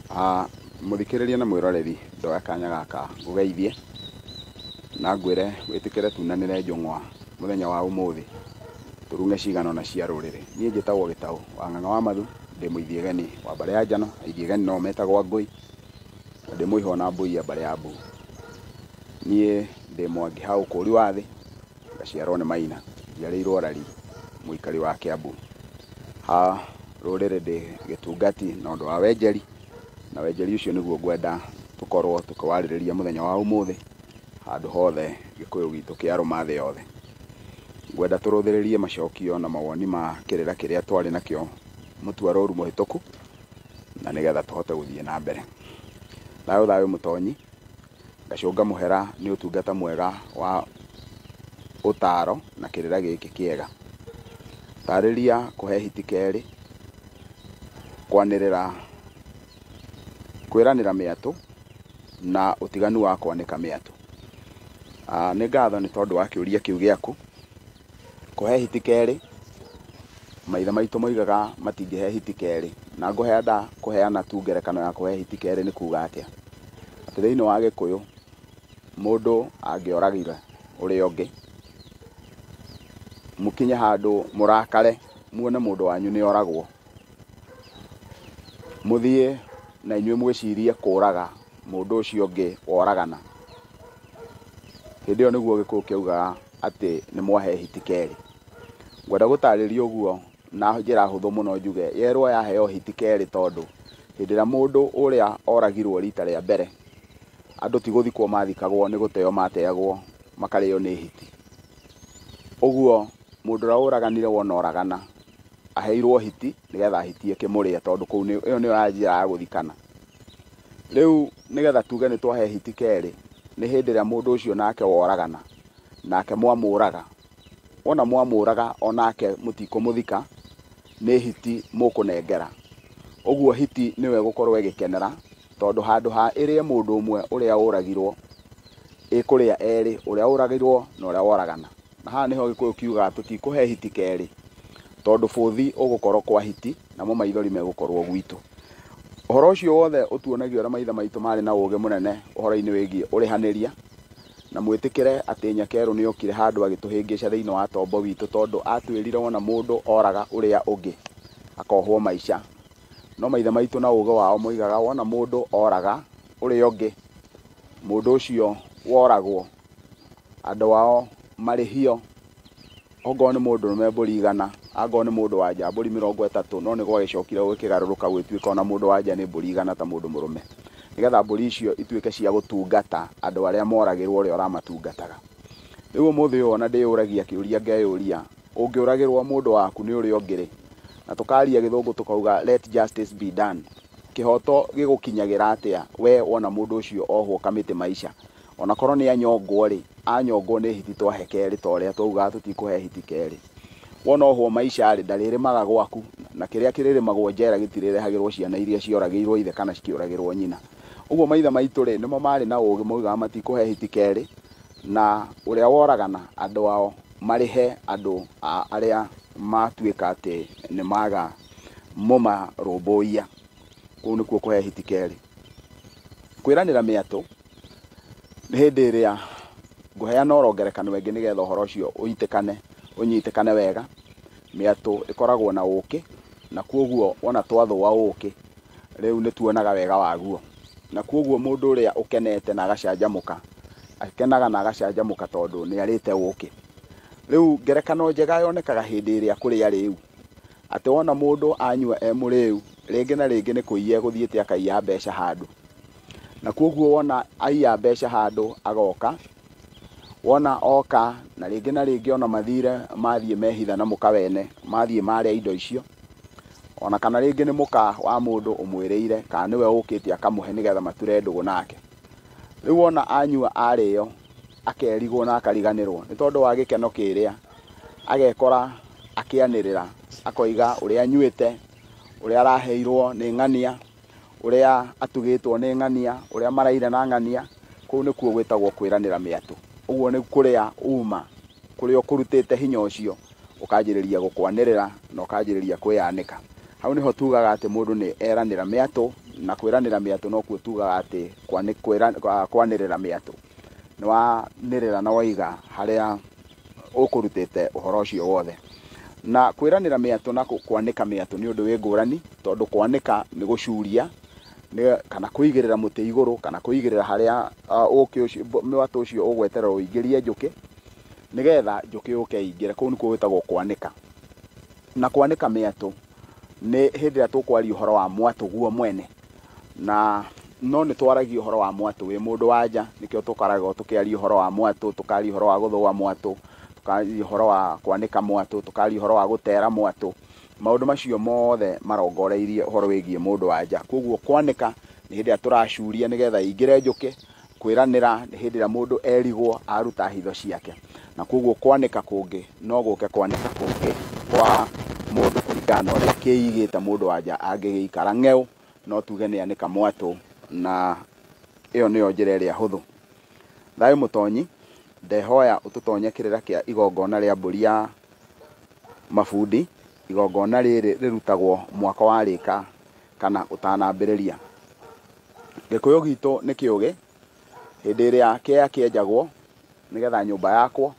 Mũthikĩrĩria na mwĩroreri, ndoya kanya gaka ngũgeithie na ngwĩre wĩtĩkĩre tunanĩre njũng'wa mũthenya wa ũmũthĩ, tũrung'e cigana ũna cia rũrĩrĩ. Niĩ njĩtagwo Gĩtaũ wa Ng'ang'a wa Mathu, ndĩ mũithiegeni wa mbarĩ ya Njano, aithiegeni no metagwo Angũi, na ndĩ mũihwa na mbũi ya mbarĩ ya Mbu. Niĩ ndĩ Mwangi ha ũkũri wa thĩ, ngaciarwo nĩ Maina, njiarĩirwo Rari, mũikari wa Kĩambu. Ha rũrĩrĩ ndĩ gĩtungati na ũndũ wa wenjeri, na wenjeri ũcio nĩguo ngwenda tũkorwo tũkĩwarĩrĩria mũthenya wa ũmũthĩ, handũ hothe gĩkũyũ gitũ kĩarũma thĩ yothe. Ngwenda tũrũthĩrĩrie macokio na mawoni ma kĩrĩra kĩrĩa twarĩ nakĩo mũtuarũru mũhĩtũku, na nĩgetha tũhote gũthiĩ na mbere. Thayũ thayũ mũtonyi, ngacũnga mũhera nĩ ũtungata mwega wa ũtaro na kĩrĩra gĩkĩ kĩega. Tarĩria kũhe hiti kerĩ, kwanĩrĩra, kwĩranĩra mĩatũ na ũtiganu wa kwanĩka mĩatũ. Nĩ ngatho nĩ tondũ wa kĩũria kĩu gĩaku. Kũhe hiti kerĩ, maithe maitũ moigaga matingĩhe hiti kerĩ, na ngũhenda kũheana tu ngerekano ya kũhe hiti kerĩ nĩ kuga atĩa. Atĩ thĩinĩ wa Gĩkũyũ, mũndũ angĩoragire ũrĩa ũngĩ, mũkinye handũ mũrakare muone mũndũ wanyu nĩ oragwo, mũthiĩ na inyuĩ mwĩcirie kũraga mũndũ ũcio ũngĩ woragana. Hĩndĩ ĩyo nĩguo Gĩkũyũ kĩaugaga atĩ nĩ mwahe hiti kerĩ. Ngwenda gũtarĩria ũguo na njĩra hũthũ mũno njuge yerwo yaheo hiti kerĩ tondũ hĩndĩ ĩrĩa mũndũ ũrĩa oragirwo rita rĩa mbere, andũ ti gũthikwo mathikagwo, nĩ gũteo mateagwo makarĩo nĩ hiti. Ũguo mũndũ ũrĩa ũraganire wona oragana aheirwo hiti nĩgetha hiti ĩkĩmũrĩe, tondũ kũu ĩyo nĩyo njĩra ya gũthikana. Rĩu nĩgetha tuge nĩ twahe hiti kerĩ, nĩ hĩndĩ ĩrĩa mũndũ ũcio nake woragana nake mwamũraga, wona mwamũraga onake mũtikũmũthika, nĩ hiti mũkũnengera. Ũguo hiti nĩyo ĩgũkorwo ĩgĩkenera, tondũ handũ ha ĩrĩe mũndũ ũmwe ũrĩa ũragirwo, ĩkũrĩa erĩ, ũrĩa ũragirwo na ũrĩa woragana. Na haha nĩho Gĩkũyũ kiugaga tũtikũhe hiti kerĩ, tondũ bũthi ũgũkorwo kwa hiti namo maithori megũkorwo gwitũ. Ũhoro ũcio wothe ũtuonagia ũrĩa maithe maitũ marĩ na ũgĩ mũnene ũhoro-inĩ wĩgiĩ ũrĩhanĩria, na mwĩtĩkĩre atĩ Nyakerũ nĩ okire handũ agĩtũhĩngĩca thĩinĩ wa tombo witũ, tondũ atwĩrire wona mũndũ oraga ũrĩa ũngĩ akohwo maica. No maithe maitũ na ũgĩ wao moigaga wona mũndũ oraga ũrĩa ũngĩ, mũndũ ũcio woragwo andũ ao marĩhio, ongorwo nĩ mũndũ ũrũme mbũri 100, angorwo nĩ mũndũ wa nja mbũri 30, no nĩ gwagĩcokire gũkĩgarũrũka gũgĩtuĩka ona mũndũ wa nja nĩ mbũri 100 ta mũndũ mũrũme, nĩgetha mbũri icio ituĩke cia gũtungata andũ arĩa moragĩrwo ũrĩa ũramatungataga. Rĩu ũmũthĩ ũyũ ona ndĩyũragia kĩũria ngeyũria, ũngĩũragĩrwo mũndũ waku nĩ ũrĩa ũngĩ rĩ, na tũkaria gĩthũngũ tũkauga let justice be done, kĩhoto gĩgũkinyagĩra atĩa we wona mũndũ ũcio ohwo kamĩtĩ maica? Onakorwo nĩ anyongwo rĩ, anyongwo nĩ hiti twahe kerĩ, ta ũrĩa twaugaga tũtikũhe hiti kerĩ. Wona ohwo maica rĩ, ndarĩrĩmaga gwaku, na kĩrĩa kĩrĩrĩmagwo njera gĩtirĩrehagĩrwo ciana iria cioragĩirwo ithe kana cikĩũragĩrwo nyina. Ũguo maithe maitũ rĩ, nĩmo marĩ na ũgĩ maugaga matikũhe hiti kerĩ, na ũrĩa woragana andũ ao marĩhe andũ a arĩa matuĩka atĩ nĩ maga mũmarũmbũiya. Kũu nĩkuo kũhe hiti kerĩ. Kwĩranĩra mĩatũ nĩ hĩndĩ ĩrĩa ngũheana oro ngerekano ĩngĩ nĩgetha ũhoro ũcio ũnyitĩkane wega. Mĩatũ ĩkoragwo na ũkĩ, na koguo wona twathũa ũkĩ rĩu nĩ tuonaga wega waguo. Na koguo mũndũ ũrĩa ũkenete na agacanjamũka, akenaga na agacanjamũka tondũ nĩ arĩte ũkĩ. Rĩu ngerekano njega yonekaga hĩndĩ ĩrĩa kũrĩ arĩu, atĩ wona mũndũ anyua e mũrĩu, rĩngĩ na rĩngĩ nĩ kũiya egũthiĩte akaiya mbeca handũ. Na koguo wona aiya mbeca handũ agoka, wona oka na rĩngĩ na rĩngĩ ona mathire mathiĩ mehitha na mũka wene, mathiĩ marĩa indo icio, ona kana rĩngĩ nĩ mũka wa mũndũ ũmwĩrĩire, kana nĩwe ũkĩte akamũhe nĩgetha mature ndũgũ nake. Rĩu wona anyua arĩo, akerigwo na akariganĩrwo nĩ tondũ wa gĩkeno kĩrĩa, agekora akĩanĩrĩra, akoiga ũrĩa anyuĩte, ũrĩa araheirwo nĩ ng'ania, ũrĩa atugĩtwo nĩ ng'ania, ũrĩa maraire na ng'ania. Kũu nĩkuo gwĩtagwo kwĩranĩra mĩatũ. Ũguo nĩ kũrĩa uma, kũrĩa ũkũrutĩte hinya ũcio, ũkanjĩrĩria gũkwanĩrĩra na ũkanjĩrĩria kwĩyanĩka. Hau nĩho tugaga atĩ mũndũ nĩ eranĩra mĩatũ, na kwĩranĩra mĩatũ nokuo tugaga atĩ kwanĩrĩra mĩatũ. Nĩ wanĩrĩra na waiga harĩa ũkũrutĩte ũhoro ũcio wothe. Na kwĩranĩra mĩatũ na kwanĩka mĩatũ nĩ ũndũ wĩ ngũrani, tondũ kwanĩka nĩ gũcuria kana kũigĩrĩra mũtĩ igũrũ, kana kũigĩrĩra harĩa ũkĩ ũcio, mwatũ ũcio ũgweterera ũingĩrie njũkĩ, nĩgetha njũkĩ yũke ĩingĩre. Kũu nĩkuo gwĩtagwo kwanĩka. Na kwanĩka mĩatũ nĩ hĩndĩ ĩrĩa tũkwaria ũhoro wa mwatũ guo mwene. Na no nĩ twaragia ũhoro wa mwatũ wĩ mũndũ wa nja, nĩkĩo tũkoragwo tũkĩaria ũhoro wa mwatũ, tũkaria ũhoro wa gũthũa mwatũ, tũkaria ũhoro wa kwanĩka mwatũ, tũkaria ũhoro wa gũtera mwatũ. Maũndũ macio mothe marongoreirie ũhoro wĩgiĩ mũndũ wa nja. Koguo kwanĩka nĩ hĩndĩ ĩrĩa tũracuria nĩgetha ĩingĩre njũkĩ, kwĩranĩra nĩ hĩndĩ ĩrĩa mũndũ erigwo aruta hitho ciake. Na koguo kwanĩka kũngĩ no gũke kwanĩka kũngĩ kwa mũndũ kũringana na ũrĩa kĩigĩte mũndũ wa nja angĩgĩikara ng'eũ, no tuge nĩ anĩka mwatũ, na ĩyo nĩyo njĩra ĩrĩa hũthũ. Thayũ mũtonyi, ndehoya ũtũtonye kĩrĩra kĩa igongona rĩa mbũri ya mabundi. Igongona rĩrĩ rĩrutagwo mwaka warĩka kana ũtanambĩrĩria. Gĩkũyũ gitũ nĩ kĩũgĩ, hĩndĩ ĩrĩa kĩea kĩenjagwo nĩgetha nyũmba yakwo,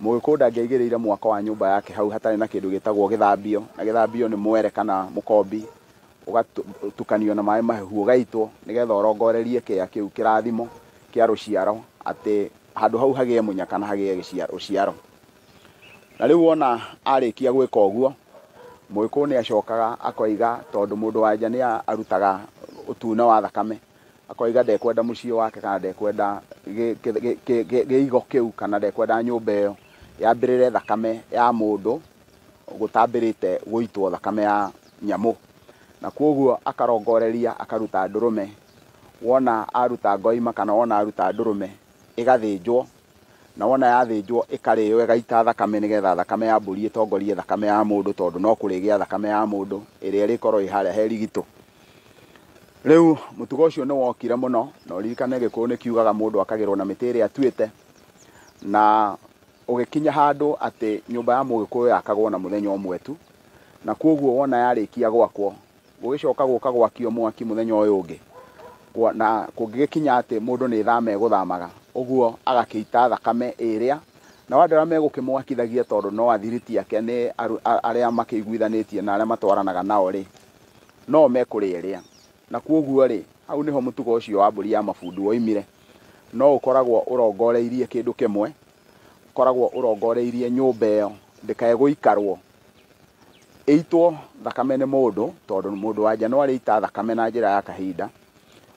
mũgĩkũyũ ndangĩaigĩrĩire mwako wa nyũmba yake hau hatarĩ na kĩndũ gĩtagwo gĩthambio, na gĩthambio nĩ mwere kana mũkombi ũgatukanio na maĩ mahehu ũgaitwo, nĩgetha ũrongorerie kĩea kĩu kĩrathimo kĩa rũciaro, atĩ handũ hau hagĩe mũnyaka na hagĩe rũciaro. Na rĩu wona arĩkia gwĩka ũguo, mũgĩkũyũ nĩ acokaga akoiga, tondũ mũndũ wa nja nĩ arutaga ũtune wa thakame, akoiga ndekwenda mũciĩ wake kana ndekwenda gĩigo kĩu kana ndekwenda nyũmba ĩyo yambĩrĩre thakame ya mũndũ gũtambĩrĩte gũitwo thakame ya nyamũ. Na koguo akarongoreria akaruta ndũrũme. Wona aruta ngoima kana wona aruta ndũrũme, ĩgathĩnjwo, na wona yathĩnjwo ĩkarĩo ĩgaita thakame, nĩgetha thakame ya mbũri ĩtongorie thakame ya mũndũ, tondũ no kũrĩgĩa thakame ya mũndũ ĩrĩa ĩrĩkorwo ĩ harĩa he rigitũ. Rĩu mũtugo ũcio nĩ wokire mũno, na ũririkane Gĩkũyũ nĩ kiugaga mũndũ akagĩrwo na mĩtĩ ĩrĩa atuĩte, na ũgĩkinya handũ atĩ nyũmba ya mũgĩkũyũ yakagwo na mũthenya ũmwe tu, na koguo wona yarĩkia gwakwo gũgĩcoka gũka gwakio mwaki mũthenya ũyũ ũngĩ, na kũngĩgĩkinya atĩ mũndũ nĩ thama egũthamaga, ũguo agakĩita thakame ĩrĩa, na andũ arĩa megũkĩmwakithagia, tondũ no athiriti ake nĩ arĩa makĩiguithanĩtie na arĩa matwaranaga nao rĩ, no mekũrĩa ĩrĩa. Na koguo rĩ, hau nĩho mũtugo ũcio wa mbũri ya mabundi woimire. No ũkoragwo ũrongoreirie kĩndũ kĩmwe, ũkoragwo ũrongoreirie nyũmba ĩyo ndĩkae gũikarwo ĩitwo thakame nĩ mũndũ, tondũ mũndũ wa nja no arĩita thakame na njĩra ya kahinda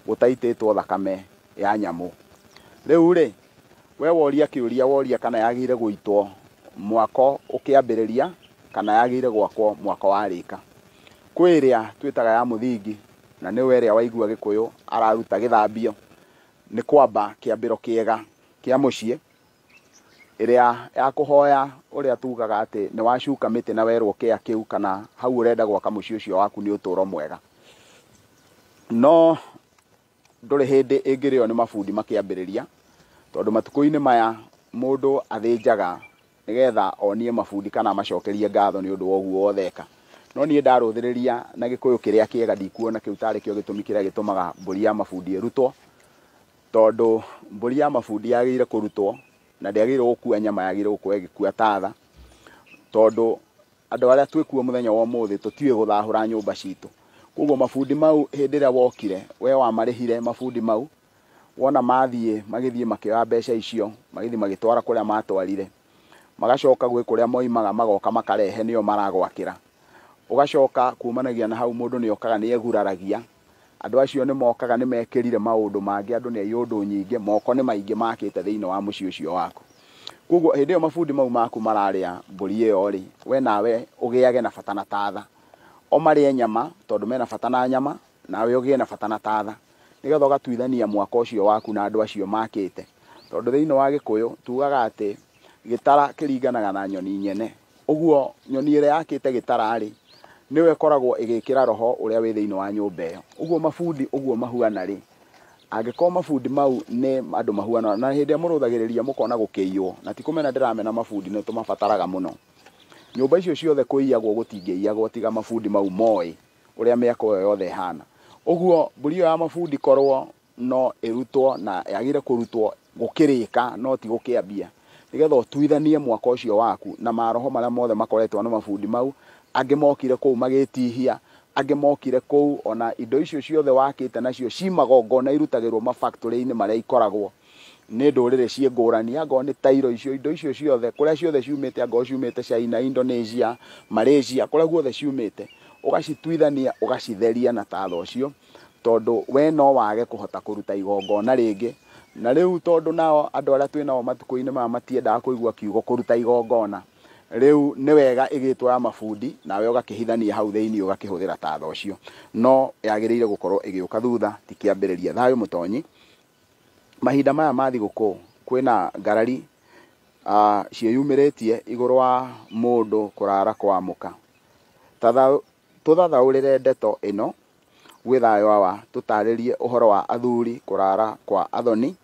gũtaitĩtwo thakame ya nyamũ. Rĩu rĩ, we woria kĩũria, woria kana yagĩrĩire gũitwo mwako ũkĩambĩrĩria kana yagĩrĩire gwakwo mwako warĩka. Kwĩ ĩrĩa twĩtaga ya mũthingi, na nĩwe ĩrĩa waigua Gĩkũyũ araruta gĩthambio, nĩ kwamba kĩambĩro kĩega kĩa mũciĩ, ĩrĩa ya kũhoya ũrĩa tugaga atĩ nĩ wacuka mĩtĩ na werwo kĩa kĩu kana hau ũrenda gwaka mũciĩ ũcio waku nĩ ũtũro mwega. No ndũrĩ hĩndĩ ĩngĩrĩo nĩ mabundi makĩambĩrĩria, tondũ matukũ-inĩ maya mũndũ athĩnjaga nĩgetha onie mabundi kana amacokerie ngatho nĩ ũndũ wa ũguo wothe eka. No niĩ ndarũthĩrĩria na Gĩkũyũ kĩrĩa kĩega, ndikuona kĩu tarĩ kĩo gĩtũmi kĩrĩa gĩtũmaga mbũri ya mabundi ĩrutwo, tondũ mbũri ya mabundi yagĩrĩire kũrutwo na ndĩagĩrĩirwo gũkua nyama, yagĩrĩirwo gũkorwo ĩgĩkua tatha, tondũ andũ arĩa twĩkuo mũthenya wa ũmũthĩ tũtiũĩ gũthahũra nyũmba citũ. Koguo mabundi mau hĩndĩ ĩrĩa wokire, we wamarĩhire mabundi mau, wona mathiĩ magĩthiĩ makĩoya mbeca icio, magĩthiĩ magĩtwara kũrĩa matwarire, magacoka gwĩ kũrĩa moimaga magoka makarehe nĩo maragwakĩra. Ũgacoka kumanagia na hau mũndũ nĩokaga nĩeguraragia, andũ acio nĩmokaga nĩmekĩrire maũndũ mangĩ, andũ nĩ aiũndũ nyingĩ, moko nĩ maingĩ makĩte thĩinĩ wa mũciĩ ũcio waku. Koguo hĩndĩ ĩyo mabundi mau maku mararĩa mbũri ĩyo rĩ, we nawe ũgĩage na bata na tatha. O marĩe nyama tondũ mena bata na nyama, nawe ũgĩe na bata na tatha, nĩgetha ũgatuithania mwaka ũcio waku na andũ acio makĩte. Tondũ thĩinĩ wa Gĩkũyũ tugaga atĩ gĩtara kĩringanaga na nyoni nyene. Ũguo nyoni ĩrĩa yakĩte gĩtara rĩ, nĩyo ĩkoragwo ĩgĩkĩra roho ũrĩa wĩ thĩinĩ wa nyũmba ĩyo. Ũguo mabundi ũguo mahuana rĩ, angĩkorwo mabundi mau nĩ andũ mahuana, na hĩndĩ ĩrĩa mũrũthagĩrĩria mũkona gũkĩiywo, na ti kũmena ndĩramena mabundi, nĩ tũmabataraga mũno. Nyũmba icio ciothe kũiyagwo gũtingĩiyagwo tiga mabundi mau moĩ ũrĩa mĩako ĩyo yothe ĩhana. Ũguo mbũri ĩyo ya mabundi korwo no ĩrutwo na yagĩrĩire kũrutwo gũkĩrĩka no ti gũkĩambia, nĩgetha ũtuithanie mwako ũcio waku na maroho marĩa mothe makoretwo na mabundi mau. Angĩ mokire kũu magĩtihia, angĩ mokire kũu ona indo icio ciothe wakĩte nacio ci magongona irutagĩrwo mafactory-inĩ marĩa ikoragwo nĩ ndũrĩrĩ ciĩ ngũrani, angorwo nĩ tairo icio, indo icio ciothe kũrĩa ciothe ciumĩte, angorwo ciumĩte China, Indonesia, Malaysia, kũrĩa guothe ciumĩte, ũgacituithania ũgacitheria na tatha ũcio, tondũ we no wage kũhota kũruta igongona rĩngĩ. Na rĩu tondũ nao andũ arĩa twĩ nao matukũ-inĩ maya matiendaga kũigua kiugo kũruta igongona, rĩu nĩ wega ĩgĩtwo ya mabundi, nawe ũgakĩhithania hau thĩinĩ ũgakĩhũthĩra tatha ũcio, no yagĩrĩire gũkorwo ĩgĩũka thutha, ti kĩambĩrĩria. Thayũ mũtonyi. Mahinda maya ma thigũkũ kwĩna ngarari ciĩyumĩrĩtie igũrũ wa mũndũ kũrara kwa mũka. Tũthathaũrĩre ndeto ĩno gwĩ thayũ awa, tũtarĩrie ũhoro wa athuri kũrara kwa athoni,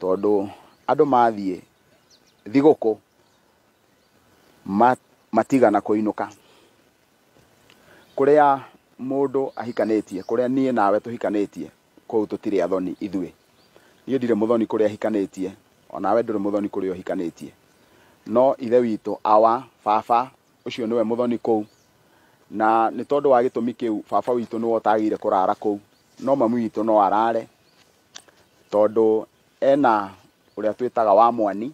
tondũ andũ mathiĩ thigũkũ matigana kũinũka. Kũrĩa mũndũ ahikanĩtie, kũrĩa niĩ nawe tũhikanĩtie, kũu tũtirĩ athoni ithuĩ. Niĩ ndirĩ mũthoni kũrĩa hikanĩtie, onawe ndũrĩ mũthoni kũrĩa ũhikanĩtie. No ithe witũ, awa, baba, ũcio nĩwe mũthoni kũu. Na nĩ tondũ wa gĩtũmi kĩu, baba witũ nĩwe ũtagĩrĩire kũrara kũu, no mami witũ no arare, tondũ ena ũrĩa twĩtaga wa mwani,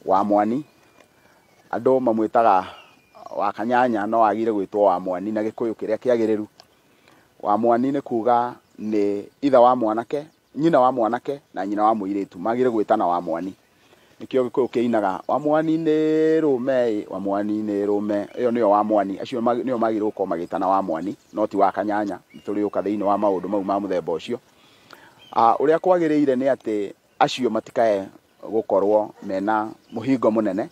wa mwani, andũ mamwĩtaga wa kanyanya, no agire gwĩtwo wa mwani na gĩkũyũ kĩrĩa kĩagĩrĩru. Wa mwani nĩ kuga nĩ ithe wa mwanake, nyina wa mwanake na nyina wa mũirĩtu, magire gwĩtana wa mwani. Nĩkĩo gĩkũyũ kĩinaga wa mwani nĩ rũme, wa mwani nĩ rũme, ĩyo nĩyo wa mwani. Acio nĩo magĩrĩirwo gũkorwo magĩtana wa mwani, no ti wa kanyanya. Nĩtũrĩũka thĩinĩ wa maũndũ mau ma mũthemba ũcio. Ũrĩa kwagĩrĩire nĩ atĩ acio matikae gũkorwo mena mũhingo mũnene,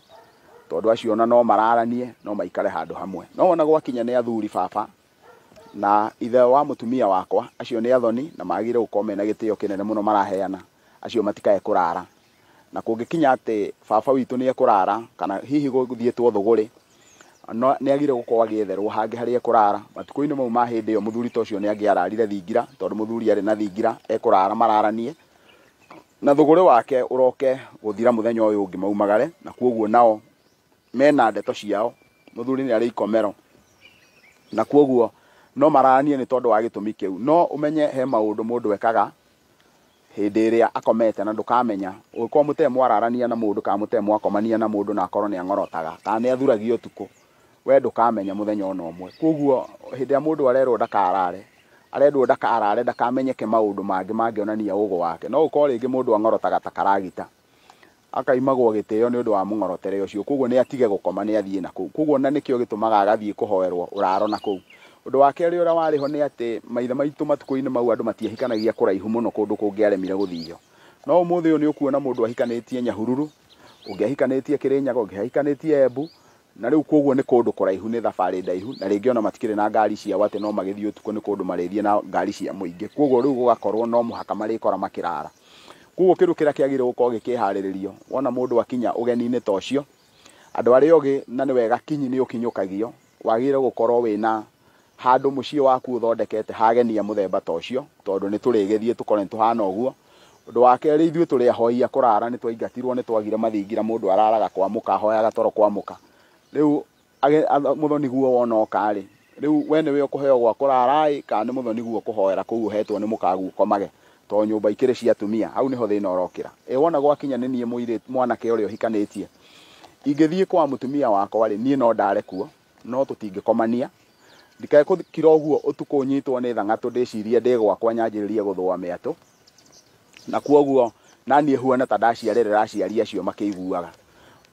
tondũ acio ona no mararanie, no maikare handũ hamwe. No ona gwakinya nĩ athuri baba na ithe wa mũtumia wakwa, acio nĩ athoni na magĩrĩire gũkorwo mena gĩtĩo kĩnene mũno maraheana, acio matikae kũrara. Na kũngĩkinya atĩ baba witũ nĩ ekũrara, kana hihi gũthiĩtwo thũgũrĩ, no nĩ agĩrĩire gũkorwo agĩetherwo hangĩ harĩa ekũrara. Matukũ-inĩ mau ma hĩndĩ ĩyo mũthuri ta ũcio nĩ angĩararire thingira, tondũ mũthuri arĩ na thingira, ekũrara mararanie, na thũgũrĩ wake ũroke gũthira mũthenya ũyũ ũngĩ maumagare, na kuoguo nao mena ndeto ciao, mũthuri nĩ arĩ ikomero, na kuoguo no mararanie nĩ tondũ wa gĩtũmi kĩu. No ũmenye he maũndũ mũndũ ekaga hĩndĩ ĩrĩa akomete na ndũkamenya. Ũngĩkorwo mũtarĩ mwararania na mũndũ kana mũtarĩ mwakomania na mũndũ na akorwo nĩ ang'orotaga kana nĩ athuragia ũtukũ, we ndũkamenya mũthenya ona ũmwe. Koguo hĩndĩ ĩrĩa mũndũ arerwo ndakarare, arendwo ndakarare, ndakamenyeke maũndũ mangĩ mangĩonania ũgũ wake. No ũkorwo rĩngĩ mũndũ ang'orotaga ta karagita, akaimagwo gĩtĩo nĩ ũndũ wa mũng'orotere ũcio, koguo nĩ atige gũkoma, nĩ athiĩ na kũu. Koguo na nĩkĩo gĩtũmaga agathiĩ kũhoerwo ũraro na kũu. Ũndũ wa kerĩ ũrĩa warĩ ho nĩ atĩ maithe maitũ matukũ-inĩ mau andũ matiahikanagia kũraihu mũno kũndũ kũngĩaremire gũthio. No ũmũthĩ ũyũ nĩ ũkuona mũndũ ahikanĩtie Nyahururu, ũngĩ ahikanĩtie Kĩrĩnyaga, ũngĩ ahikanĩtie Embu, na rĩu koguo nĩ kũndũ kũraihu, nĩ thabarĩ ndaihu, na rĩngĩ ona matikĩrĩ na ngari ciao atĩ no magĩthiĩ ũtukũ, nĩ kũndũ marĩthiĩ na ngari cia mũingĩ. Koguo rĩu gũgakorwo no mũhaka marĩkora makĩrara. Koguo kĩndũ kĩrĩa kĩagĩrĩirwo gũkorwo gĩkĩharĩrĩrio, wona mũndũ akinya ũgeni-inĩ ta ũcio, andũ arĩa ogĩ na nĩ wega kinyi nĩ ũkinyũkagio, wagĩrĩirwo gũkorwo wĩna handũ mũciĩ waku ũthondekete hagenia mũthemba ta ũcio, tondũ nĩ tũrĩgĩthiĩ tũkore nĩ tũhana ũguo. Ũndũ wa kerĩ, ithuĩ tũrĩ ahoi a kũrara, nĩ twaingatirwo, nĩ twagire mathingira, mũndũ araraga kwa mũka, ahoyaga toro kwa mũka. Rĩu mũthoni guo wona oka rĩ, rĩu we nĩwe ũkũheo gwa kũrara ĩ, kana nĩ mũthoni guo ũkũhoera kũu ũhetwo nĩ mũkaguo ũkomage, tondũ nyũmba ikĩrĩ cia atumia, hau nĩho thĩna ũrokĩra. Ĩ wona gwakinya nĩ niĩ mũirĩtu mwanake ũrĩa ũhikanĩtie, ingĩthiĩ kwa mũtumia wakwa rĩ, niĩ no ndare kuo, no tũtingĩkomania. Ndikae gũkira ũguo ũtukũ nyitwo nĩ thang'atũ ndĩcirie ndĩ gwakwa nyanjĩrĩrie gũthũa mĩatũ, na kuoguo naniĩ huana ta ndaciarĩrĩra aciari acio makĩiguaga.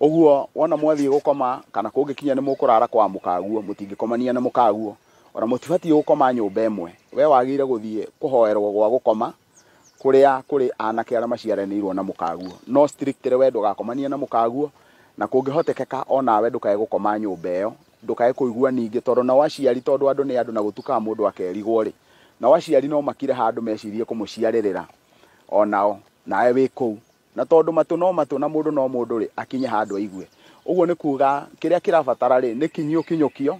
Ũguo wona mwathiĩ gũkoma kana kũngĩkinya nĩ mũkũrara kwa mũkaguo, mũtingĩkomania na mũkaguo, ona mũtibatiĩ gũkoma nyũmba ĩmwe. We wagĩrĩire gũthiĩ kũhoerwo gwa gũkoma kũrĩa kũrĩ anake arĩa maciaranĩirwo na mũkaguo, no strictly we ndũgakomanie na mũkaguo, na kũngĩhotekeka onawe ndũkae gũkoma nyũmba ĩyo, ndũkae kũigua ningĩ, tondũ nao aciari, tondũ andũ nĩ andũ na gũtukaga mũndũ akerigwo rĩ, nao aciari no makire handũ mecirie kũmũciarĩrĩra onao, nawe wĩ kũu. Na tondũ matũ no matũ na mũndũ no mũndũ rĩ, akinye handũ aigue. Ũguo nĩ kuga kĩrĩa kĩrabatara rĩ nĩ kinyi ũkinyũkio,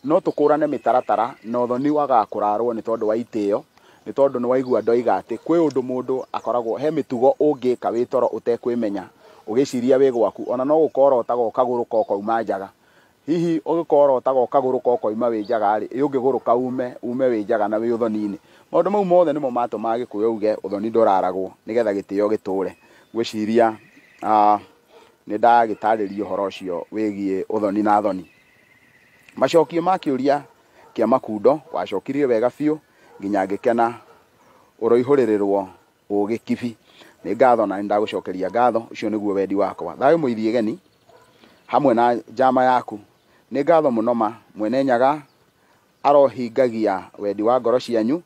no tũkũrane mĩtaratara na ũthoni wagaga kũrarwo nĩ tondũ wa itĩo, nĩ tondũ nĩ waigua ndoiga atĩ kwĩ ũndũ mũndũ akoragwo he mĩtugo ũngĩka wĩ toro ũtekwĩmenya, ũgĩciria wĩ gwaku, ona no gũkorotaga ũkagũrũka ũkauma njaga. Hihi ũgĩkorotaga ũkagũrũka ũkoima wĩ njaga rĩ, ĩ ũngĩgũrũka ume wĩ njaga na wĩ ũthoni-inĩ. Maũndũ mau mothe nĩmo matũmaga Gĩkũyũ auge ũthoni ndũraragwo nĩgetha gĩtĩo gĩtũre. Ngwĩciria nĩ ndagĩtarĩria ũhoro ũcio wĩgiĩ ũthoni na thoni. Macokio ma kĩũria kĩa Makundo wacokirie wega biũ nginya ngĩkena, ũroihũrĩrĩrwo ũgĩ kibi. Nĩ ngatho na nĩ ndagũcokeria ngatho, ũcio nĩguo wendi wakwa. Thayũ mũithiĩgeni hamwe na njama yaku. Nĩ ngatho mũno ma Mwene Nyaga arohingagia wendi wa ngoro cianyu.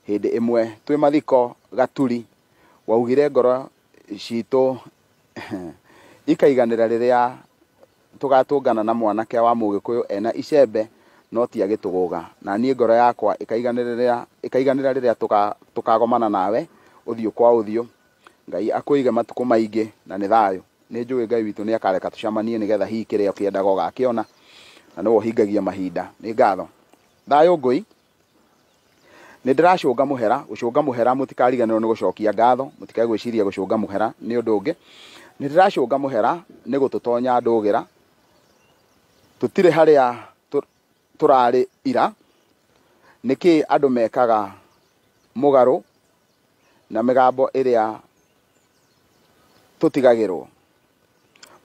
Hĩndĩ ĩmwe twĩ mathiko Gaturi waugire ngoro citũ ikaiganĩra rĩrĩa tũgatũngana na mwanake wa Mũgĩkũyũ ena icembe no ti agĩtũgũga, na niĩ ngoro yakwa ĩkaiganĩra rĩrĩa tũkagomana nawe ũthiũ kwa ũthiũ. Ngai akũige matukũ maingĩ na nĩ thayũ. Nĩ njũĩ Ngai witũ nĩ akareka tũcemanie nĩgetha hihi kĩrĩa ũkĩendaga ũgakĩona, na nĩwe ũhingagia mahinda. Nĩ ngatho. Thayũ ngũi. Nĩ ndĩracũnga mũhera, gũcũnga mũhera mũtikariganĩrwo nĩ gũcokia ngatho, mũtikae gwĩciria gũcũnga mũhera nĩ ũndũ ũngĩ. Nĩ ndĩracũnga mũhera nĩ gũtũtonya ndũgĩra, tũtirĩ harĩa tũrarĩ ira. Nĩkĩ andũ mekaga mũgarũ na mĩgambo ĩrĩa tũtigagĩrwo?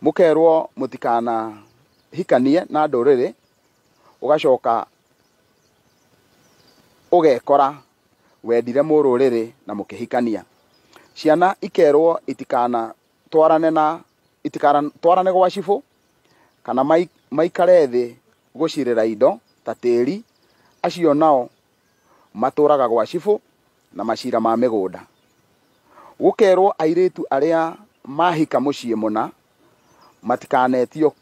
Mũkerwo mũtikanahikanie na ndũrĩrĩ, ũgacoka ũgekora wendire mũrũrĩrĩ na mũkĩhikania. Ciana ikerwo itikanatwarane na itikanatwarane gwa cibũ kana maikare thĩ gũcirĩra indo ta tĩri, acio nao matũraga gwa cibũ na macira ma mĩgũnda. Gũkerwo airĩtu arĩa mahika mũciĩ mũna matikanetio,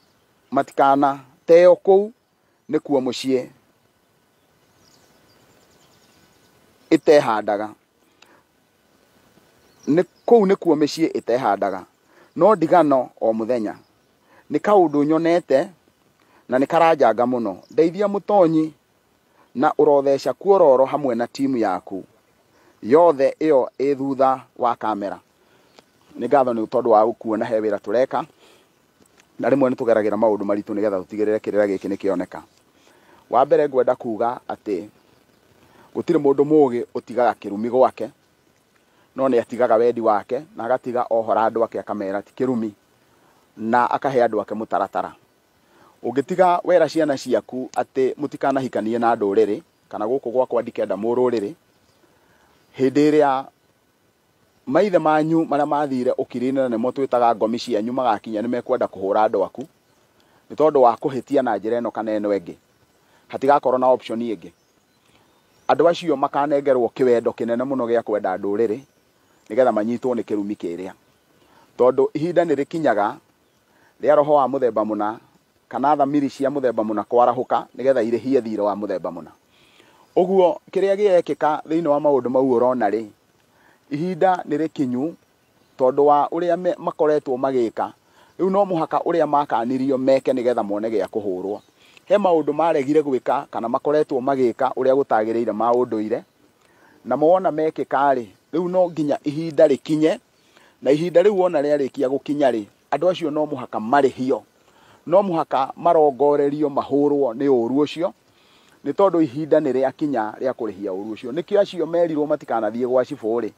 matikanateo kũu nĩkuo mũciĩ ĩtehandaga, nĩ kũu nĩkuo mĩciĩ ĩtehandaga. No ndigano o mũthenya nĩ kaũndũ nyonete na nĩ karanjanga mũno. Ndeithia mũtonyi na ũrotheca kuororo hamwe na timu yaku yothe ĩyo ĩ thutha wa kamera. Nĩ ngatho nĩ tondũ wa gũkuona he wĩra tũreka, na rĩmwe nĩ tũgeragĩra maũndũ maritũ nĩgetha tũtigĩrĩre kĩrĩra gĩkĩ nĩ kĩoneka. Wa mbere ngwenda kuga atĩ gũtirĩ mũndũ mũgĩ ũtigaga kĩrumi gwake, no nĩ atigaga wendi wake na agatiga ohora andũ ake akamera ti kĩrumi, na akahe andũ ake mũtaratara. Ũngĩtiga wera ciana ciaku atĩ mũtikanahikanie na ndũrĩrĩ, kana gũkũ gwakwa ndikenda mũrũrĩrĩ, hĩndĩ ĩrĩa maithe manyu marĩa mathire ũkiri-inĩ na nĩmo twĩtaga ngomi cianyu magakinya nĩ mekwenda kũhũra andũ aku nĩ tondũ wa kũhĩtia na njĩra ĩno kana ĩno ĩngĩ, hatigakorwo na option ĩngĩ. Andũ acio makanengerwo kĩwendo kĩnene mũno gĩa kwenda ndũrĩrĩ nĩgetha manyitwo nĩ kĩrumi kĩrĩa, tondũ ihinda nĩ rĩkinyaga rĩa roho wa mũthemba mũna kana thamiri cia mũthemba mũna kwarahũka nĩgetha irĩhie thirĩ wa mũthemba mũna. Ũguo kĩrĩa gĩekĩka thĩinĩ wa maũndũ mau ũrona rĩ, ihinda nĩ rĩkinyu tondũ wa ũrĩa makoretwo magĩka. Rĩu no mũhaka ũrĩa makanirio meke nĩgetha mone gĩa kũhũrwo. He maũndũ maregire gwĩka kana makoretwo magĩka ũrĩa gũtagĩrĩire ma ũndũire, na mona mekĩka rĩ, rĩu no nginya ihinda rĩkinye, na ihinda rĩu wona rĩarĩkia gũkinya rĩ, andũ acio no mũhaka marĩhio, no mũhaka marongorerio mahũrwo nĩ ũru ũcio, nĩ tondũ ihinda nĩ rĩakinya rĩa kũrĩhia ũru ũcio. Nĩkĩo acio merirwo matikanathiĩ gwa cibũ rĩ,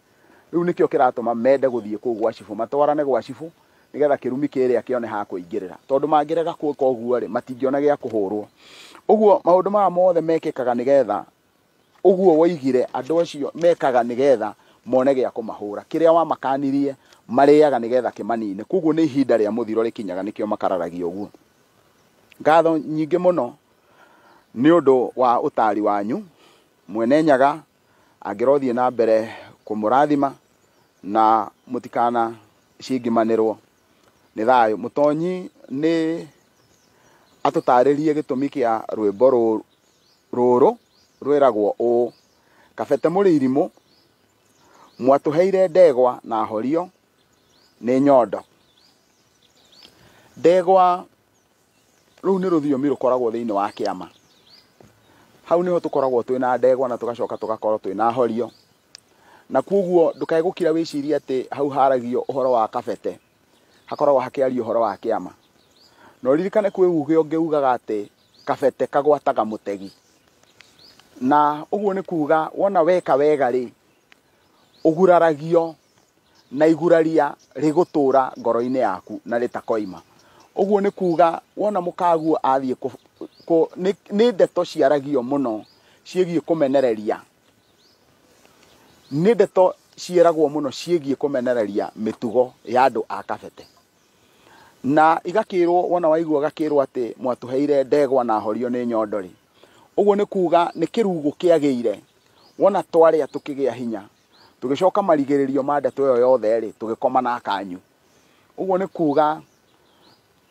rĩu nĩkĩo kĩratũma mende gũthiĩ kũu gwa cibũ, matwarane gwa cibũ nĩgetha kĩrumi kĩrĩa kĩone ha kũingĩrĩra, tondũ mangĩrega gwĩka ũguo rĩ, matingĩona gĩa kũhũrwo. Ũguo maũndũ maya mothe mekĩkaga nĩgetha ũguo woigire andũ acio mekaga nĩgetha mone gĩa kũmahũra, kĩrĩa wamakanirie marĩaga nĩgetha kĩmanine. Koguo nĩ ihinda rĩa mũthiro rĩkinyaga, nĩkĩo makararagia ũguo. Ngatho nyingĩ mũno nĩ ũndũ wa ũtari wanyu. Mwene Nyaga angĩrothiĩ na mbere kũmũrathima na mũtikana cingimanĩrwo nĩ thayũ. Mũtonyi nĩ atũtarĩrie gĩtũmi kĩa rwĩmbo rũrũ rwĩragwo ũũ: kabete mũrĩ irimũ, mwatũheire ndegwa na horio nĩ nyondo. Ndegwa Rũu nĩ rũthiomi rũkoragwo thĩinĩ wa kĩama. Hau nĩho tũkoragwo twĩna ndegwa na tũgacoka tũgakorwo twĩna horio. Na koguo ndũkae gũkira wĩcirie atĩ hau haragio ũhoro wa kabete, hakoragwo hakĩario ũhoro wa kĩama. Na ũririkane kwĩ uge ũngĩ ugaga atĩ kabete kagwataga mũtegi. Na ũguo nĩ kuga wona weka wega rĩ, ũguraragio na iguraria rĩgũtũra ngoro-inĩ yaku na rĩtakoima. Ũguo nĩ kuga wona mũkaguo athiĩ nĩ ndeto ciaragio mũno ciĩgiĩ kũmenereria. Nĩ ndeto ciĩragwo mũno ciĩgiĩ kũmenereria mĩtugo ya andũ a kabete. Na igakĩrwo wona waigua gakĩrwo atĩ mwatũheire ndegwa na horio nĩ nyondo rĩ, ũguo nĩ kuga nĩ kĩrugu kĩagĩire. Wona twarĩa tũkĩgĩa hinya, tũgĩcoka marigĩrĩrio ma ndeto ĩyo yothe rĩ, tũgĩkoma na kanyu. Ũguo nĩ kuga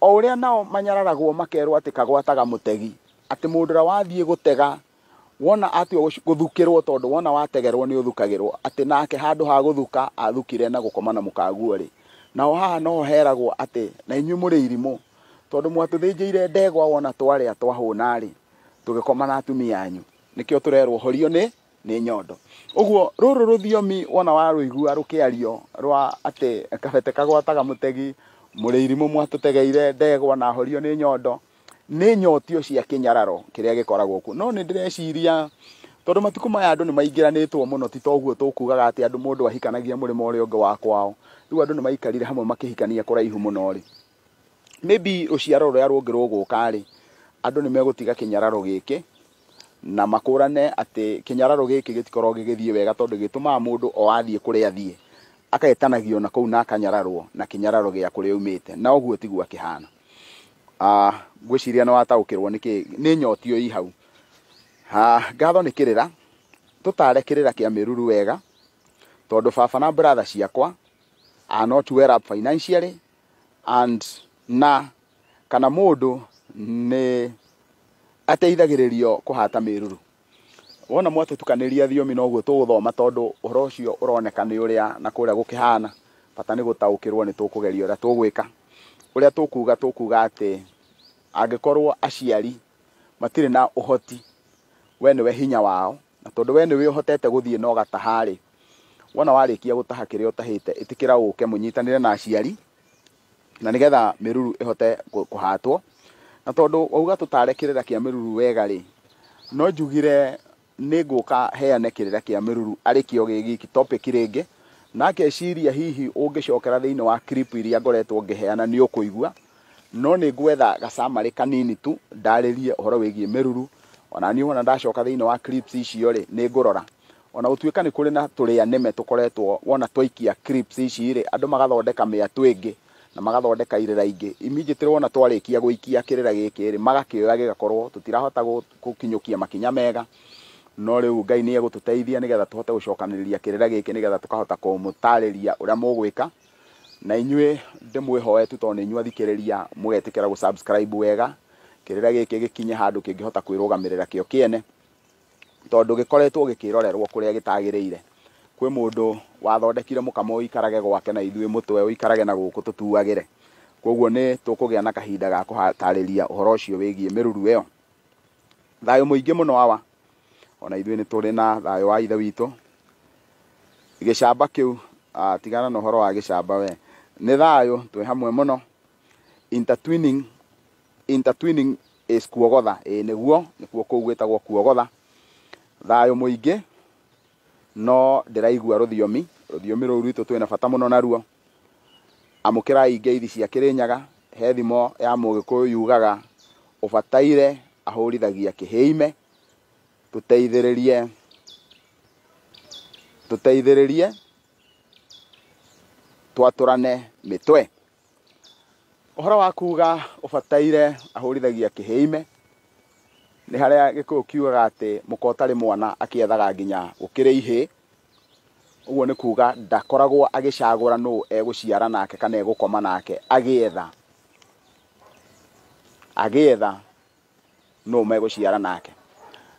o ũrĩa nao manyararagwo makerwo atĩ kagwataga mũtegi, atĩ mũndũ ũrĩa wathiĩ gũtega wona atua gũthukĩrwo, tondũ wona wategerwo nĩ ũthukagĩrwo, atĩ nake handũ ha gũthuka athukire na gũkoma na mũkaguo rĩ. Nao haha noho heragwo atĩ na inyuĩ mũrĩ irimũ, tondũ mwatũthĩnjĩire ndegwa wona twarĩa twahũna rĩ, tũgĩkoma na atumia anyu. Nĩkĩo tũrerwo horio nĩ nyondo. Ũguo rũrũ rũthiomi wona warũigua rũkĩario rwa atĩ kabete kagwataga mũtegi, mũrĩ irimũ mwatũtegeire ndegwa na horio nĩ nyondo, nĩ nyotio cia kĩnyararo kĩrĩa gĩkoragwo kuo. No nĩ ndĩreciria tondũ matukũ maya andũ nĩ maingĩranĩtwo mũno, ti toguo tũkugaga atĩ andũ mũndũ ahikanagia mũrĩmo ũrĩa ũngĩ wa kwao. Rĩu andũ nĩ maikarire hamwe makĩhikania kũraihu mũno rĩ, maybe rũciaro rũrĩa rũngĩ rũgũka rĩ, andũ nĩ megũtiga kĩnyararo gĩkĩ na makũrane atĩ kĩnyararo gĩkĩ gĩtikoragwo gĩgĩthiĩ wega, tondũ gĩtũmaga mũndũ o athiĩ kũrĩa athiĩ akagetanagio na kũu na akanyararwo na kĩnyararo gĩa kũrĩa aumĩte, na ũguo tiguo akĩhana. Ngwĩciria nĩ wataũkĩrwo nĩkĩ nĩ nyotio ĩ hau. Ngatho nĩ kĩrĩra, tũtare kĩrĩra kĩa mĩruru wega, tondũ baba na brother ciakwa are not well up financially, and na kana mũndũ nĩ ateithagĩrĩrio kũhata mĩruru. Wona mwatũtukanĩria thiomi noguo tũgũthoma, tondũ ũhoro ũcio ũroneka nĩ ũrĩa na kũrĩa gũkĩhana. Bata nĩ gũtaũkĩrwo nĩ tũkũgeria ũrĩa tũgwĩka. Ũrĩa tũkuga tũkuga atĩ angĩkorwo aciari matirĩ na ũhoti, we nĩwe hinya wao, na tondũ we nĩwe ũhotete gũthiĩ na ũgataha rĩ, wona warĩkia gũtaha kĩrĩa ũtahĩte, ĩtĩkĩra ũke mũnyitanĩre na aciari, na nĩgetha mĩruru ĩhote kũhatwo. Na tondũ wauga tũtare kĩrĩra kĩa mĩruru wega rĩ, no njugire nĩ ngũka heane kĩrĩra kĩa mĩruru arĩ kĩo gĩ giki topic rĩngĩ, na ngeciria hihi ũngĩcokera thĩinĩ wa clip iria ngoretwo ngĩheana nĩ ũkũigua, no nĩ ngwetha gacamarĩ kanini tu ndarĩrie ũhoro wĩgiĩ mĩruru. Ona niĩ wona ndacoka thĩinĩ wa clips icio rĩ, nĩ ngũrora. Ona gũtuĩka nĩ kũrĩ na tũrĩa nĩme tũkoretwo wona twaikia clips ici rĩ, andũ magathondeka mĩatũ ĩngĩ na magathondeka irĩra ingĩ. Immediately wona twarĩkia gũikia kĩrĩra gĩkĩ rĩ, magakĩoya gĩgakorwo tũtirahota gũkinyũkia makinya mega. No rĩu Ngai nĩ egũtũteithia nĩgetha tũhote gũcokanĩrĩria kĩrĩra gĩkĩ, nĩgetha tũkahota kũmũtarĩria ũrĩa mũgwĩka. Na inyuĩ ndĩmwĩhoe tu, tondũ nĩ inyuĩ athikĩrĩria, mũgetĩkĩra gũ-subscribe wega, kĩrĩra gĩkĩ gĩkinye handũ kĩngĩhota kwĩrũgamĩrĩra kĩo kĩene, tondũ gĩkoretwo gĩkĩrorerwo kũrĩa gĩtagĩrĩire. Kwĩ mũndũ wathondekire mũkamo ũikarage gwake na ithuĩ mũtwe ũikarage na gũkũ tũtuagĩre. Koguo nĩ tũkũgĩa na kahinda ga kũhatarĩria ũhoro ũcio wĩgiĩ mĩruru ĩyo. Thayũ mũingĩ mũno awa, ona ithuĩ nĩ tũrĩ na thayũ wa ithe witũ. Gĩcamba kĩu, tigana na ũhoro wa gĩcamba we, nĩ thayũ twĩ hamwe mũno. Intertwining is kuogotha, ĩ nĩguo, nĩkuo kũu gwĩtagwo kuogotha. Thayũ mũingĩ, no ndĩraigua rũthiomi, rũthiomi rũu rwitũ twĩna bata mũno naruo. Amũkĩrai ngeithi cia Kĩrĩnyaga, he thimo ya Mũgĩkũyũ yugaga ũbataire ahũrithagia kĩhĩime. Tũteithĩrĩrie, tũteithĩrĩrie twatũrane mĩtwe. Ũhoro wa kuga ũbataire ahũrithagia kĩhĩime nĩ harĩa Gĩkũyũ kiugaga atĩ mũka ũtarĩ mwana akĩethaga nginya gũkĩrĩ ihĩĩ. Ũguo nĩ kuga ndakoragwo agĩcagũra nũ egũciara nake kana egũkoma nake, agĩetha nũ megũciara nake.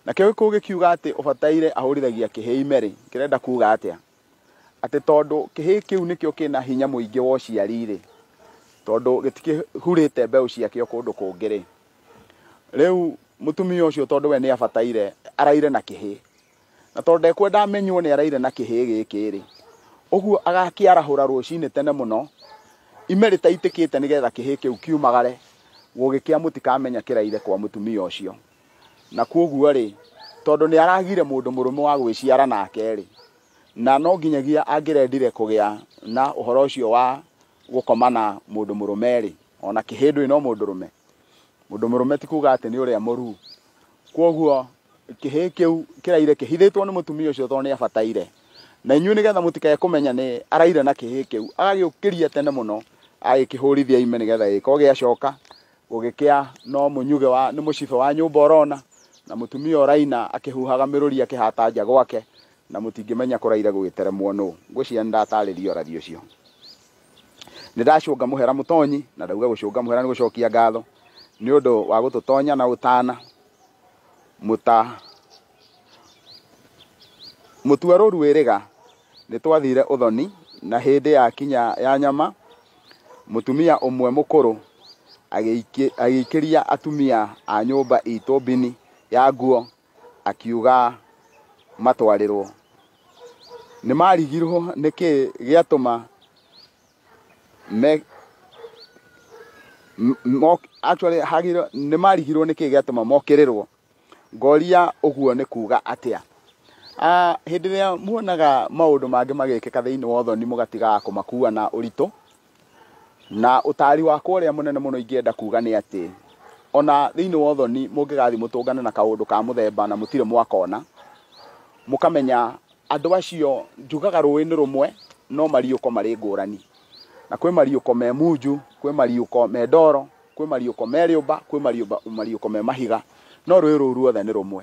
Nakĩo Gĩkũyũ gĩkiuga atĩ ũbataire ahũrithagia kĩhĩime rĩ, kĩrenda kuga atĩa? Atĩ tondũ kĩhĩĩ kĩu nĩkĩo kĩna hinya mũingĩ wa ũciari rĩ, tondũ gĩtikĩhurĩte mbeũ ciakĩo kũndũ kũngĩ rĩ, Rĩu mũtumia ũcio tondũ we nĩ abataire araire na kĩhĩ, na tondũ ndekwenda amenywo nĩ araire na kĩhĩ gĩkĩ rĩ, ũguo agakĩarahũra rũcinĩ tene mũno ime rĩtaitĩkĩte nĩgetha kĩhĩ kĩu kiumagare, gũgĩkĩa mũtikamenya kĩraire kwa mũtumia ũcio. Na koguo rĩ, tondũ nĩ aragire mũndũ mũrũme wa gwĩciara nake rĩ, na no nginyagia angĩrendire kũgĩa na ũhoro ũcio wa gũkoma na mũndũ mũrũme rĩ, ona kĩhĩ ndũĩ no mũndũ mũrũme. Mũndũ mũrũme ti kuga atĩ nĩ ũrĩa mũruu. Koguo kĩhĩ kĩu kĩraire kĩhithĩtwo nĩ mũtumia ũcio tondũ nĩ abataire. Na inyuĩ nĩgetha mũtikae kũmenya nĩ araire na kĩhĩ kĩu, agagĩũkĩria tene mũno, agĩkĩhũrithia ime nĩgetha gĩkorwo gĩacoka gũgĩkĩa no mũnyuge wa nĩ mũcibe wa nyũmba ũrona, na mũtumia ũraina akĩhuhaga mĩrũri akĩhata nja gwake, na mũtingĩmenya kũraire gũgĩteremwo nũ. Ngwĩciria nĩ ndatarĩria ũrathi ũcio. Nĩ ndacũnga mũhera mũtonyi, na ndauga gũcũnga mũhera nĩ gũcokia ngatho nĩ ũndũ wa gũtũtonya na ũtana. Mũtua rũru wĩrĩga nĩ twathire ũthoni, na hĩndĩ ya kinya ya nyama mũtumia ũmwe mũkũrũ agĩikĩria atumia a nyũmba itũ mbini ya nguo akiuga matwarĩrwo. Nĩ marigirwo nĩkĩ gĩatũma actually hagiro nĩ marigirwo nĩkĩ gĩatũma mokĩrĩrwo. Ngoria ũguo nĩ kuga atĩa? Hĩndĩ ĩrĩa muonaga maũndũ mangĩ magĩkĩka thĩinĩ wa ũthoni mũgatigaga kũmakua na ũritũ. Na ũtari wakwa ũrĩa mũnene mũno ingĩenda kuga nĩ atĩ ona thĩinĩ wa ũthoni mũngĩgathiĩ mũtũngane na kaũndũ ka mũthemba na mũtirĩ mwakona, mũkamenya andũ acio njugaga rũĩ nĩ rũmwe no mariũko marĩ ngũrani. Na kwĩ mariũko me munju, kwĩ mariũko me ndoro, kwĩ mariũko me rĩũmba, kwĩ mariũko me mahiga, no rũĩ rũu ruothe nĩ rũmwe.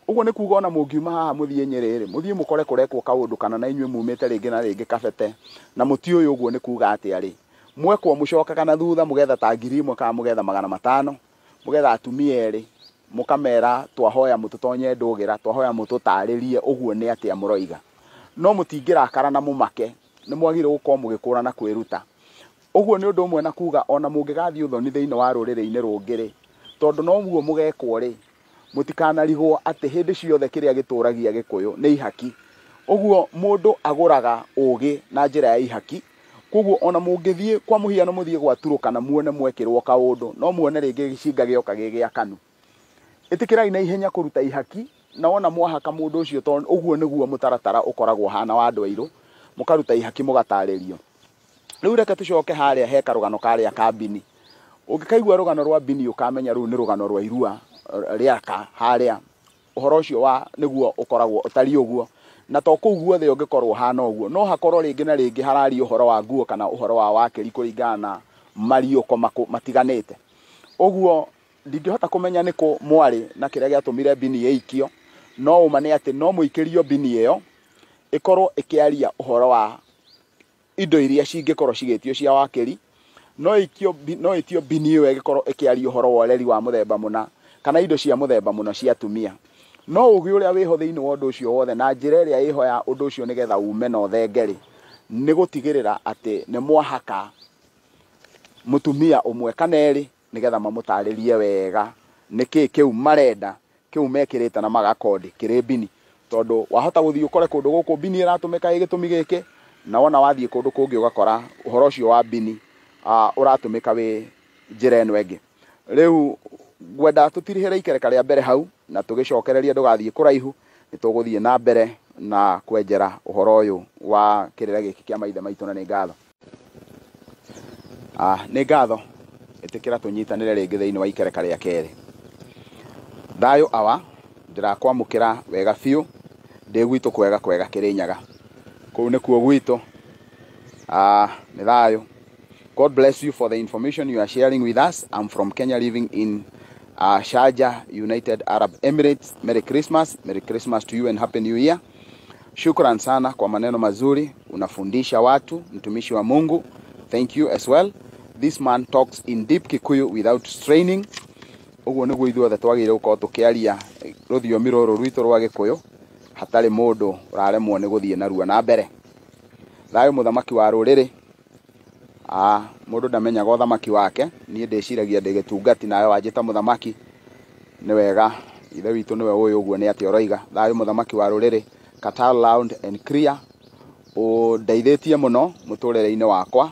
Ũguo nĩ kuga ona mũngiuma haha mũthiĩ Nyĩrĩ rĩ, mũthiĩ mũkore kũrekwo kaũndũ kana na inyuĩ mumĩte rĩngĩ na rĩngĩ kabete, na mũtiũĩ ũguo nĩ kuga atĩa rĩ, mwekwo mũcokaga na thutha mũgetha ta 1000 kana mũgetha 500, mũgetha atumia erĩ, mũkamera twahoya mũtũtonye ndũgĩra, twahoya mũtũtarĩrie ũguo nĩ atĩa mũroiga. No mũtingĩrakara na mũmake, nĩ mwagĩrĩirwo gũkorwo mũgĩkũra na kwĩruta. Ũguo nĩ ũndũ ũmwe na kuga ona mũngĩgathiĩ ũthoni thĩinĩ wa rũrĩrĩ-inĩ rũngĩ rĩ, tondũ noguo mũgekwo rĩ, mũtikanarigwo atĩ hĩndĩ ciothe kĩrĩa gĩtũragia Gĩkũyũ nĩ ihaki. Ũguo mũndũ agũraga ũgĩ na njĩra ya ihaki. Koguo ona mũngĩthiĩ kwa mũhiano mũthiĩ gwa Turukana muone mwekĩrwo kaũndũ, no muone rĩngĩ gĩcinga gĩoka gĩ gĩakanu. Ĩtĩkĩrai na ihenya kũruta ihaki, na wona mwahaka mũndũ ũcio, tondũ ũguo nĩguo mũtaratara ũkoragwo hana wa andũ airũ, mũkaruta ihaki mũgatarĩrio. Rĩu reke tũcoke harĩa he karũgano karĩa ka mbini. Ũngĩkaigua rũgano rwa mbini ũkamenya rũu nĩ rũgano rwa irua rĩaka harĩa. Ũhoro ũcio wa nĩguo ũkoragwo ũtariĩ ũguo. Na to kũu guothe ũngĩkorwo hana ũguo, no hakorwo rĩngĩ na rĩngĩ hararia ũhoro wa nguo kana ũhoro wa wakĩri kũringana na mariũko matiganĩte. Ũguo ndingĩhota kũmenya nĩ kũ mwarĩ na kĩrĩa gĩatũmire mbini ĩikio, no ũma nĩ atĩ no mũikĩrio mbini ĩyo ĩkorwo ĩkĩaria ũhoro wa indo iria cingĩkorwo cigĩtio cia wakĩri, no ĩtio mbini ĩyo ĩgĩkorwo ĩkĩaria ũhoro wa ũreri wa mũthemba mũna kana indo cia mũthemba mũna cia atumia. No ũgĩ ũrĩa wĩho thĩinĩ wa ũndũ ũcio wothe na njĩra ĩrĩa ĩho ya ũndũ ũcio nĩgetha ume na ũthenge rĩ, nĩ gũtigĩrĩra atĩ nĩ mwahaka mũtumia ũmwe kana erĩ nĩgetha mamũtarĩrie wega nĩkĩ kĩu marenda, kĩu mekĩrĩte na magakondi kĩrĩ mbini. Tondũ wahota gũthiĩ ũkore kũndũ gũkũ mbini ĩratũmĩka ĩ gĩtũmi gĩkĩ, na wona wathiĩ kũndũ kũngĩ ũgakora ũhoro ũcio wa mbini ũratũmĩka wĩ njĩra ĩno ĩngĩ. Rĩu ngwenda tũtirihĩre ikereka rĩa mbere hau na tũgĩcokereria ndũgathiĩ kũraihu, nĩ tũgũthiĩ na mbere na kwenjera ũhoro ũyũ wa kĩrĩra gĩkĩ kĩa maithe maitũ, na nĩ ngatho. Nĩ ngatho, ĩtĩkĩra tũnyitanĩre rĩngĩ thĩinĩ wa ikereka rĩa kerĩ. Thayũ awa, ndĩrakwamũkĩra wega biũ, ndĩ gwitũ kwega kwega Kĩrĩnyaga. Kũu nĩkuo gwitũ. Nĩ thayũ. God bless you for the information you are sharing with us. I'm from Kenya, living in Sharjah, United Arab Emirates. Merry Christmas. Merry Christmas to you and Happy New Year. Shukran sana kwa maneno mazuri. Unafundisha watu, mtumishi wa Mungu. Thank you as well. This man talks in deep Kikuyu without straining. Ũguo nĩguo ithuothe twagĩrĩirwo gũkorwo tũkĩaria rũthiomi rũrũ rwitũ rwa Gĩkũyũ, hatarĩ mũndũ ũraremwo nĩ gũthiĩ narua na mbere. Thayũ mũthamaki wa rũrĩrĩ. Mũndũ ndamenyaga ũthamaki wake, niĩ ndĩciragia ndĩ gĩtungati nawe wanjĩta mũthamaki. Nĩ wega ithe witũ nĩwe ũĩ ũguo nĩ atĩa ũroiga. Thayũ mũthamaki wa rũrĩrĩ, Qatar loud and clear, ũndeithĩtie mũno mũtũrĩre-inĩ wakwa,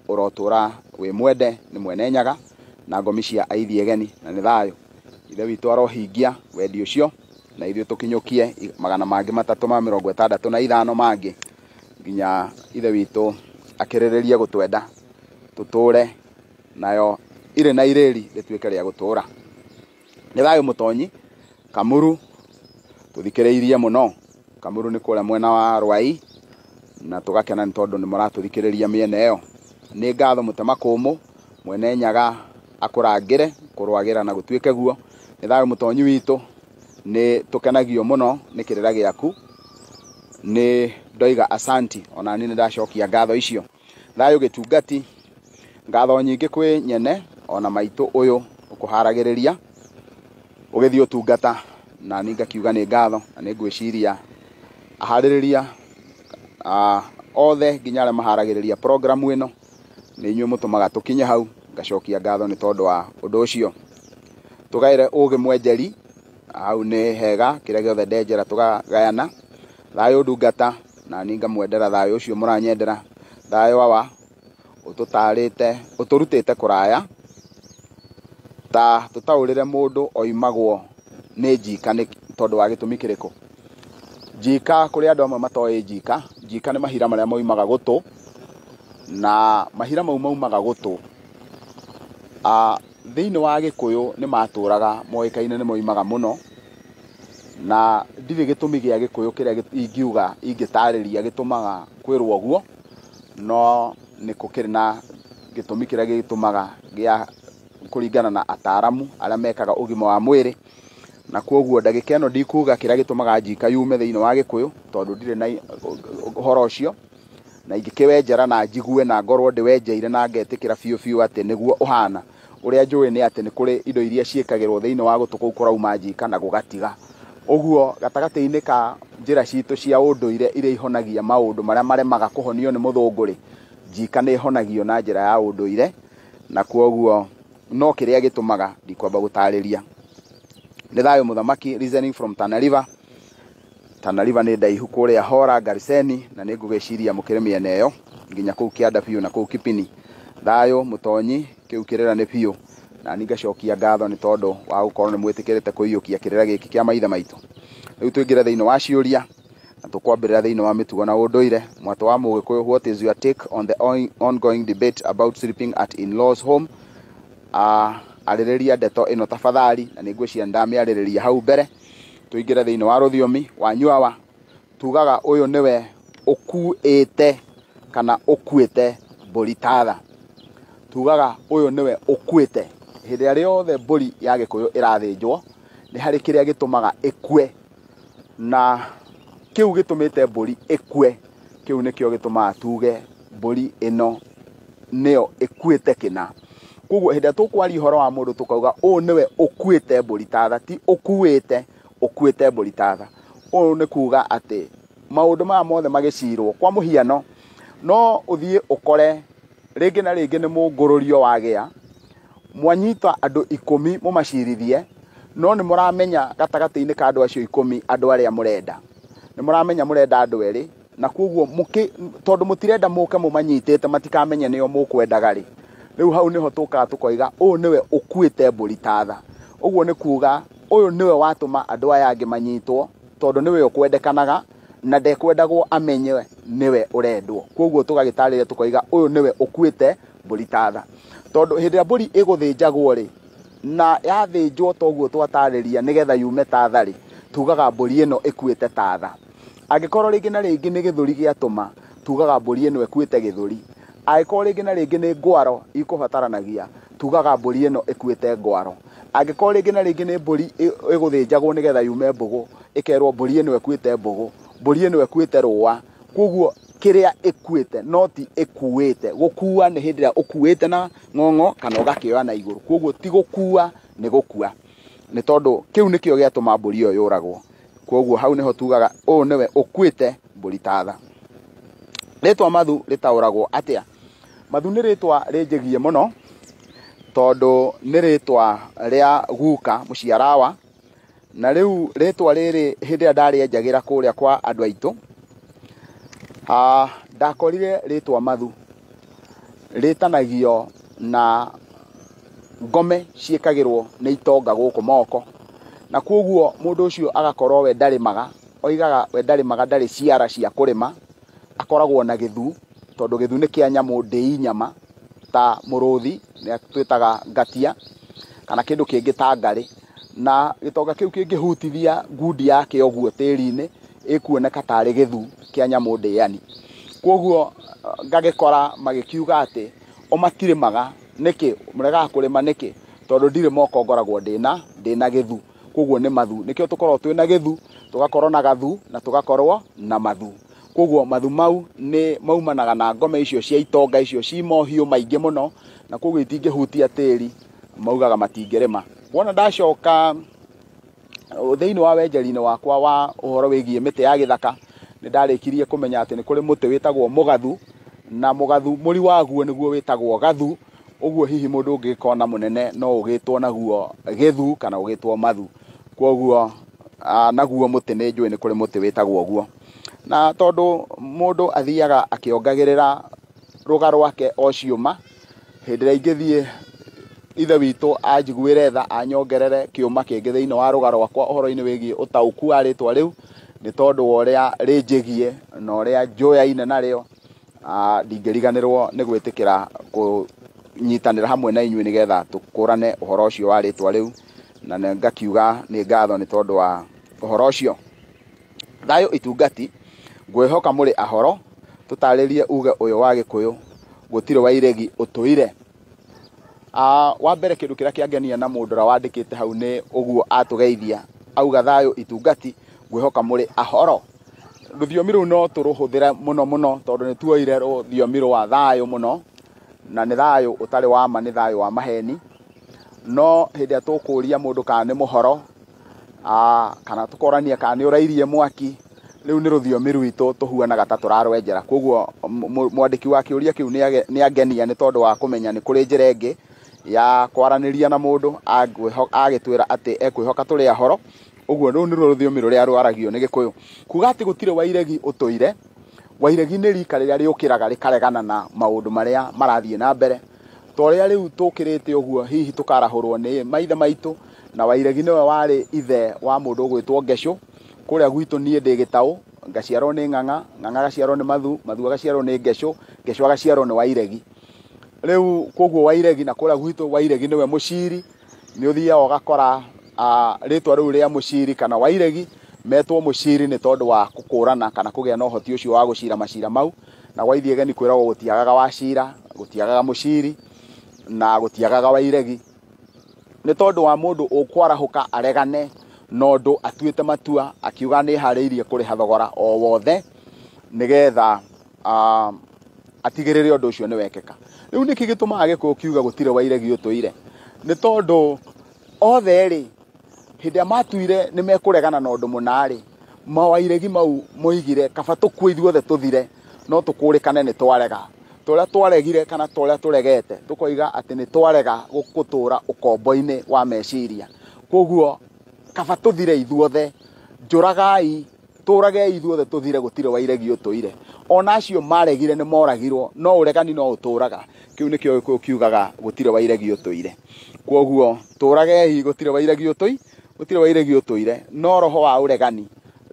ũrotũra wĩ mwende nĩ Mwene Nyaga na ngomi cia aithi egeni, na nĩ thayũ. Ithe witũ arohingia wendi ũcio na ithuĩ tũkinyũkie 365 mangĩ nginya ithe witũ akĩrĩrĩrie gũtwenda tũtũre nayo irĩ na irĩri rĩtuĩke rĩa gũtũra. Nĩ thayũ mũtonyi Kamuru, tũthikĩrĩirie mũno. Kamuru nĩ kũrĩa mwena wa Rwai, na tũgakena nĩ tondũ nĩ mũratũthikĩrĩria mĩena ĩyo. Nĩ ngatho mũtemakũmũ Mwene Nyaga akũrangĩre kũrwagĩra na gũtuĩke guo. Nĩ thayũ mũtonyi witũ, nĩ tũkenagio mũno nĩ kĩrĩra gĩaku, nĩ ndoiga asanti, ona niĩ nĩ ndacokia ngatho icio. Thayũ gĩtungati, ngatho nyingĩ kwĩ nyene ona maitũ ũyũ ũkũharagĩrĩria ũgĩthiĩ ũtungata, na niĩ ngakiuga nĩ ngatho, na nĩ ngwĩciria aharĩrĩria othe nginya arĩa maharagĩrĩria programu ĩno nĩ inyuĩ mũtũmaga tũkinye hau, ngacokia ngatho nĩ tondũ wa ũndũ ũcio. Tũgaĩre ũgĩ mwenjeri hau nĩ hega, kĩrĩa gĩothe ndenjera tũgagayana. Thayũ ndungata, na niĩ ngamwendera thayũ ũcio mũranyendera. Thayũ awa ũtũtarĩte ũtũrutĩte kũraya, ta tũtaũrĩre mũndũ oimagwo nĩ njika nĩ tondũ wa gĩtũmi kĩrĩkũ. Njika, kũrĩ andũ amwe matoĩ njika. Njika nĩ mahira marĩa moimaga gũtũ, na mahira mau maumaga gũtũ thĩinĩ wa Gĩkũyũ nĩ matũraga moĩkaine nĩ moimaga mũno, na ndirĩ gĩtũmi gĩa Gĩkũyũ kĩrĩa ingiuga ingĩtarĩria gĩtũmaga kwĩrwo ũguo, no nĩ gũkĩrĩ na gĩtũmi kĩrĩa gĩtũmaga gĩa kũringana na ataramu arĩa mekaga ũgima wa mwĩrĩ. Na kwoguo ndagĩka ĩno ndikuga kĩrĩa gĩtũmaga njika yume thĩinĩ wa Gĩkũyũ, tondũ ndirĩ na ũhoro ũcio, na ingĩkĩwenjera na njigue na ngorwo ndĩwenjeire na ngetĩkĩra biũ biũ atĩ nĩguo ũhana. Ũrĩa njũĩ nĩ atĩ nĩ kũrĩ indo iria ciĩkagĩrwo thĩinĩ wa gũtũ kũu kũrauma njika na gũgatiga. Ũguo gatagatĩ-inĩ ka njĩra citũ cia ũndũire iria ihonagia maũndũ marĩa maremaga kũhonio nĩ mũthũngũ rĩ, njika nĩ ĩhonagio na njĩra ya ũndũire, na kwoguo no kĩrĩa gĩtũmaga ndikwamba gũtarĩria. Nĩ thayũ mũthamaki, listening from Tana River. Tana River nĩ ndaihu kũrĩa Hora Gariseni, na nĩ ngũgĩciria mũkĩrĩ mĩena ĩyo nginya kũu kĩanda biũ na kũu Kipini. Thayũ mũtonyi, kĩu kĩrĩra nĩ biũ, na niĩ ngacokia ngatho nĩ tondũ wa gũkorwo nĩ mwĩtĩkĩrĩte kũiyũkia kĩrĩra gĩkĩ kĩa maithe maitũ. Rĩu tũingĩre thĩinĩ wa ciũria na tũkwambĩrĩra thĩinĩ wa mĩtugo na ũndũire. Mwatũ wa Mũgĩkũyũ, what is your take on the ongoing debate about sleeping at in-laws home? Arĩrĩria ndeto ĩno tafadhali, na nĩ ngwĩciria ndamĩarĩrĩria hau mbere. Tũingĩre thĩinĩ wa rũthiomi wanyuawa, tugaga ũyũ nĩwe ũkuĩte kana ũkuĩte mbũri tatha. Tugaga ũyũ nĩwe ũkuĩte. Hĩndĩ ĩrĩa rĩothe mbũri ya Gĩkũyũ ĩrathĩnjwo, nĩ harĩ kĩrĩa gĩtũmaga ĩkue, na kĩu gĩtũmĩte mbũri ĩkue, kĩu nĩkĩo gĩtũmaga tuge mbũri ĩno nĩyo ĩkuĩte kĩna. Koguo hĩndĩ ĩrĩa tũkwaria ũhoro wa mũndũ tũkauga ũyũ nĩwe ũkuĩte mbũri tatha, ti ũkuĩte, ũkuĩte mbũri tatha. Ũũ nĩ kuga atĩ maũndũ maya mothe magĩcirwo, kwa mũhiano no ũthiĩ ũkore rĩngĩ na rĩngĩ nĩ mũngũrũrio wagĩa, mwanyita andũ 10 mũmacirithie, no nĩ mũramenya gatagatĩ-inĩ ka andũ acio 10 andũ arĩa mũrenda, nĩ mũramenya mũrenda andũ erĩ, na koguo tondũ mũtirenda mũke mũmanyitĩte matikamenye nĩo mũkwendaga rĩ, rĩu hau nĩho tũkaga tũkoiga ũyũ nĩwe ũkuĩte mbũri tatha. Ũguo nĩ kuga ũyũ nĩwe watũma andũ aya angĩ manyitwo, tondũ nĩwe ũkwendekanaga na ndekwendagwo amenye nĩwe ũrendwo. Koguo tũgagĩtarĩria tũkoiga ũyũ nĩwe ũkuĩte mbũri tatha, tondũ hĩndĩ ĩrĩa mbũri ĩgũthĩnjagwo rĩ, na yathĩnjwo toguo twatarĩria nĩgetha yume tatha rĩ, tugaga mbũri ĩno ĩkuĩte tatha. Angĩkorwo rĩngĩ na rĩngĩ nĩ gĩthũri gĩatũma, tugaga mbũri ĩno ĩkuĩte gĩthũri. Angĩkorwo rĩngĩ na rĩngĩ nĩ ngwaro ikũbataranagia, tugaga mbũri ĩno ĩkuĩte ngwaro. Angĩkorwo rĩngĩ na rĩngĩ nĩ mbũri ĩgũthĩnjagwo nĩgetha yume mbũgũ, ĩkerwo mbũri ĩno ĩkuĩte mbũgũ, mbũri ĩno ĩkuĩte rũa. Koguo kĩrĩa ĩkuĩte no ti ĩkuĩte. Gũkua nĩ hĩndĩ ĩrĩa ũkuĩte na ng'ong'o kana ũgakĩoya na igũrũ. Koguo ti gũkua nĩ gũkua, nĩ tondũ kĩu nĩkĩo gĩatũma mbũri ĩyo yũragwo. Koguo hau nĩho tugaga ũyũ nĩwe ũkuĩte mbũri tatha. Rĩtwa Mathu rĩtaũragwo atĩa? Mathu nĩ rĩtwa rĩnjĩgie mũno, Tondũ nĩ rĩtwa rĩa guka mũciarawa, na rĩu rĩtwa rĩrĩ hĩndĩ ĩrĩa ndarĩenjagĩra kũrĩa kwa andũ aitũ, ndakorire rĩtwa Mathu rĩtanagio na ngome ciĩkagĩrwo nĩ itonga gũkũ moko, na koguo mũndũ ũcio agakorwo we ndarĩmaga, oigaga we ndarĩmaga, ndarĩ ciara cia kũrĩma, akoragwo na gĩthu, tondũ gĩthu nĩ kĩa nyamũ ndĩi nyama ta mũrũthi, nĩ twĩtaga ngatia, kana kĩndũ kĩngĩ ta ngarĩ, na gĩtonga kĩu kĩngĩhutithia ngundi yake ũguo tĩri-inĩ, ĩkuoneka tarĩ gĩthu kĩa nyamũ ndĩani. Koguo ngagĩkora magĩkiuga atĩ o matirĩmaga nĩkĩ, mũregaga kũrĩma nĩkĩ? Tondũ ndirĩ moko ngoragwo ndĩna gĩthu, koguo nĩ Mathu. Nĩkĩo tũkoragwo twĩna gĩthu, tũgakorwo na gathu, na tũgakorwo na Mathu. Koguo Mathu mau nĩ maumanaga na ngome icio cia itonga icio ci mohiũ maingĩ mũno, na koguo itingĩhutia tĩri, maugaga matingĩrĩma. Wona ndacoka thĩinĩ wa wenjeri-inĩ wakwa wa ũhoro wĩgiĩ mĩtĩ ya gĩthaka, nĩ ndarĩkirie kũmenya atĩ nĩ kũrĩ mũtĩ wĩtagwo mũgathu, na mũgathu mũri waguo nĩguo wĩtagwo gathu. Ũguo hihi mũndũ ũngĩkona mũnene no ũgĩtwo naguo gĩthu kana ũgĩtwo Mathu. Koguo naguo mũtĩ nĩ njũĩ nĩ kũrĩ mũtĩ wĩtagwo ũguo. Na tondũ mũndũ athiaga akĩongagĩrĩra rũga rwake o ciũma, hĩndĩ ĩrĩa ingĩthiĩ ithe witũ anjiguĩre tha anyongerere kĩũma kĩngĩ thĩinĩ wa rũga rwakwa ũhoro-inĩ wĩgiĩ ũtaũku wa rĩtwa rĩu, nĩ tondũ wa ũrĩa rĩnjĩgie na ũrĩa njũyaine narĩo, ndingĩriganĩrwo nĩ gwĩtĩkĩra kũnyitanĩra hamwe na inyuĩ nĩgetha tũkũrane ũhoro ũcio wa rĩtwa rĩu, na ngakiuga nĩ ngatho nĩ tondũ wa ũhoro ũcio. Thayũ itungati, ngwĩhoka mũrĩ ahoro, tũtarĩrie uge ũyũ wa Gĩkũyũ, gũtirĩ wa iregi ũtũire. Wa mbere kĩndũ kĩrĩa kĩangenia na mũndũ ũrĩa wandĩkĩte hau nĩ ũguo atũgeithia, auga thayũ itungati, ngwĩhoka mũrĩ ahoro. Rũthiomi rũu no tũrũhũthĩre mũno mũno tondũ nĩ tuoire rũthiomi rwa thayũ mũno, na nĩ thayũ ũtarĩ wa ma, nĩ thayũ wa maheni. No hĩndĩ ĩrĩa tũkũria mũndũ kana nĩ mũhoro, kana tũkorania kana nĩ ũrairie mwaki, rĩu nĩ rũthiomi rwitũ tũhuanaga ta tũrarwenjera. Koguo mwandĩki wa kĩũria kĩu nĩ angenia nĩ tondũ wa kũmenya nĩ kũrĩ njĩra ĩngĩ ya kwaranĩria na mũndũ, agĩtwĩra atĩ ekwĩhoka tũrĩ ahoro. Ũguo rũu nĩruo rũthiomi rũrĩa rwaragio nĩ Gĩkũyũ. Kuga atĩ gũtirĩ wairegi ũtũire, wairegi nĩ rika rĩrĩa rĩũkĩraga rĩkaregana na maũndũ marĩa marathiĩ na mbere. Ta ũrĩa rĩu tũkĩrĩte ũguo hihi tũkarahũrwo nĩ maithe maitũ, na wairegi nĩwe warĩ ithe wa mũndũ ũgwĩtwo Ngecũ. Kũrĩa gwitũ niĩ ndĩ Gĩtaũ, ngaciarwo nĩ Ng'ang'a, Ng'ang'a agaciarwo nĩ Mathu, Mathu agaciarwo nĩ Ngecũ, Ngecũ agaciarwo nĩ Wairegi. Rĩu koguo Wairegi na kũrĩa gwitũ Wairegi nĩwe mũciri, nĩ ũthiaga ũgakora rĩtwa rĩu rĩa mũciri kana Wairegi metwo mũciri nĩ tondũ wa gũkũrana kana kũgĩa na ũhoti ũcio wa gũcira macira mau. Na gwaithiĩ geni kwĩragwo gũtiagaga wacira, gũtiagaga mũciri na gũtiagaga Wairegi. Nĩ tondũ wa mũndũ ũkwarahũka aregane na ũndũ atuĩte matua akiuga nĩ harĩirie kũrĩha thogora o wothe nĩgetha atigĩrĩre ũndũ ũcio nĩ wekĩka. Rĩu nĩkĩ gĩtũmaga Gĩkũyũ kiuga gũtirĩ wairegi ũtũire? Nĩ tondũ othe rĩ, hĩndĩ ĩrĩa matuire nĩ mekũregana na ũndũ mũna rĩ, mawairegi mau moigire kaba tũkue ithuothe tũthire, no tũkũrĩkane nĩ twarega. Ta ũrĩa twaregire kana ta ũrĩa tũregete, tũkoiga atĩ nĩ twarega gũtũra ũkombo-inĩ wa meciria. Koguo kaba tũthire ithuothe, njũragai, tũragei ithuothe tũthire, gũtirĩ wairegi ũtũire. Ona acio maregire nĩ moragirwo, no ũregani no ũtũraga. Kĩu nĩkĩo Gĩkũyũ kiugaga gũtirĩ wairegi ũtũire. Koguo tũragei, gũtirĩ wairegi ũtũi, gũtirĩ wairegi ũtũire, no roho wa ũregani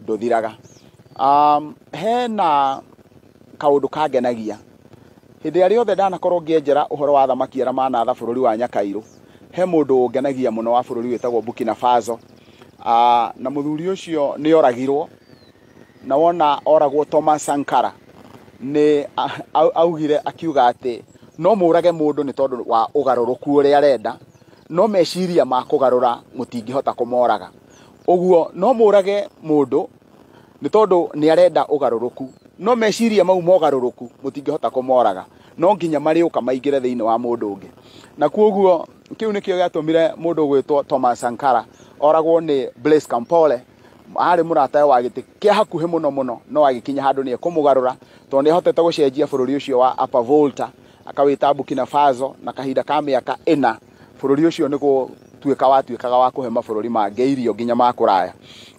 ndũthiraga. Hena kaũndũ kangenagia. Hĩndĩ ĩrĩa rĩothe ndanakorwo ngĩenjera ũhoro wa athamaki arĩa manatha bũrũri wa Nyakairũ, he mũndũ ũngenagia mũno wa bũrũri wĩtagwo Burkina Faso. Na mũthuri ũcio nĩ oragirwo, na wona oragwo Thomas Sankara nĩ augire akiuga atĩ no mũrage mũndũ nĩ tondũ wa ũgarũrũku ũrĩa arenda, no meciria ma kũgarũra mũtingĩhota kũmoraga. Ũguo no mũrage mũndũ nĩ tondũ nĩ arenda ũgarũrũku, no meciria mau ma ũgarũrũku mũtingĩhota kũmoraga, no nginya marĩũka maingĩre thĩinĩ wa mũndũ ũngĩ. Na koguo kĩu nĩkĩo gĩatũmire mũndũ ũgwĩtwo Thomas Sankara oragwo nĩ Blaise Compaoré. Arĩ mũratawe wa gĩtĩ kĩa hakuhĩ mũno mũno, no agĩkinya handũ nĩ ekũmũgarũra tondũ nĩ ahotete gũcenjia bũrũri ũcio wa Upper Volta akawĩta Burkina Faso, na kahinda ka mĩaka ĩna Bũrũri ũcio nĩ gũtuĩka watuĩkaga wa kũhe mabũrũri mangĩ irio nginya ma kũraya.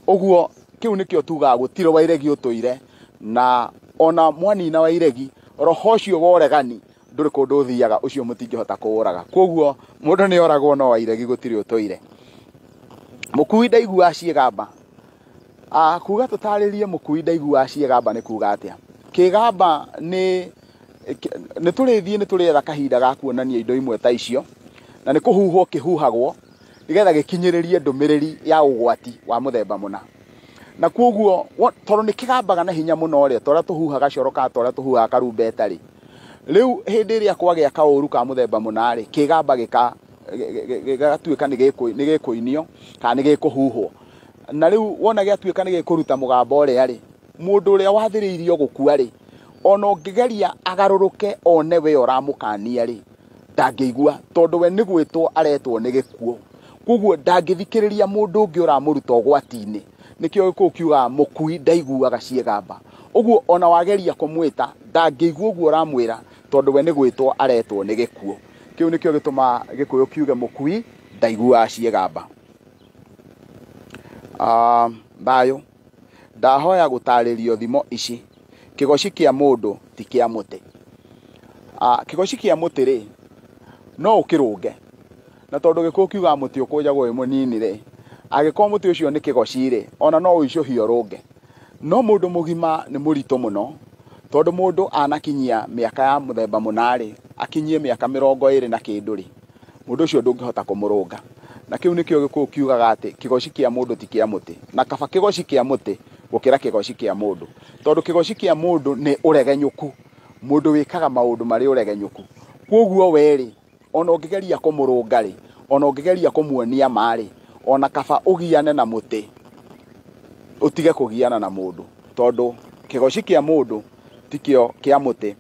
Ũguo kĩu nĩkĩo tugaga gũtirĩ Wairegi ũtũire, na ona mwanina Wairegi roho ũcio wa ũregani ndũrĩ kũndũ ũthiaga, ũcio mũtingĩhota kũũraga. Koguo mũndũ nĩ oragwo no Wairegi gũtirĩ ũtũire. Mũkui ndaiguaga ciĩgamba. Kuga tũtarĩrie mũkui ndaiguaga ciĩgamba nĩ kuga atĩa? Kĩgamba nĩ tũrĩthiĩ nĩ tũrĩetha kahinda ga kuonania indo imwe ta icio, na nĩ kũhuhwo kĩhuhagwo nĩgetha gĩkinyĩrĩrie ndũmĩrĩri ya ũgwati wa mũthemba mũna. Na koguo tondũ nĩ kĩgambaga na hinya mũno rĩ, ta ũrĩa tũhuhaga coro kana ta ũrĩa tũhuhaga karumbeta rĩ, rĩu hĩndĩ ĩrĩa kwagĩa kaũru ka mũthemba mũna rĩ, kĩgamba gĩgatuĩka nĩ gĩkũinio kana nĩ gĩkũhuhwo. Na rĩu wona gĩatuĩka nĩ gĩkũruta mũgambo ũrĩa rĩ, mũndũ ũrĩa wathĩrĩirio gũkua rĩ, ona ũngĩgeria agarũrũke one we ũramũkania rĩ, ndangĩigua, tondũ we nĩ gwĩtwo aretwo nĩ gĩkuũ. Koguo ndangĩthikĩrĩria mũndũ ũngĩ ũramũruta ũgwati-inĩ. Nĩkĩo gĩkũyũ kiugaga mũkui ndaiguaga ciĩgamba. Ũguo ona wageria kũmwĩta ndangĩigua ũguo ũramwĩra, tondũ we nĩ gwĩtwo aretwo nĩ gĩkuũ. Kĩu nĩkĩo gĩtũmaga gĩkũyũ kiuge mũkui ndaiguaga ciĩgamba. Thayũ, ndahoya gũtarĩrio thimo ici. Kĩgoci kĩa mũndũ ti kĩa mũtĩ. Kĩgoci kĩa mũtĩ rĩ, no ũkĩrũnge, na tondũ gĩkũyũ kiugaga mũtĩ ũkũnjagwo wĩ mũnini rĩ, angĩkorwo mũtĩ ũcio nĩ kĩgoci rĩ, ona no ũicũhie ũrũnge. No mũndũ mũgima nĩ mũritũ mũno, tondũ mũndũ anakinyia mĩaka ya mũthemba mũna rĩ, akinyie mĩaka 20 na kĩndũ rĩ, mũndũ ũcio ndũngĩhota kũmũrũnga. Na kĩu nĩkĩo gĩkũyũ kiugaga atĩ kĩgoci kĩa mũndũ ti kĩa mũtĩ, na kaba kĩgoci kĩa mũtĩ gũkĩra kĩgoci kĩa mũndũ, tondũ kĩgoci kĩa mũndũ nĩ ũregenyũku, mũndũ wĩkaga maũndũ marĩ ũregenyũku. Koguo we rĩ, ona ũngĩgeria kũmũrũnga rĩ, ona ũngĩgeria kũmuonia ma rĩ, ona kaba ũgiane na mũtĩ ũtige kũgiana na mũndũ, tondũ kĩgoci kĩa mũndũ tikĩo kĩa mũtĩ.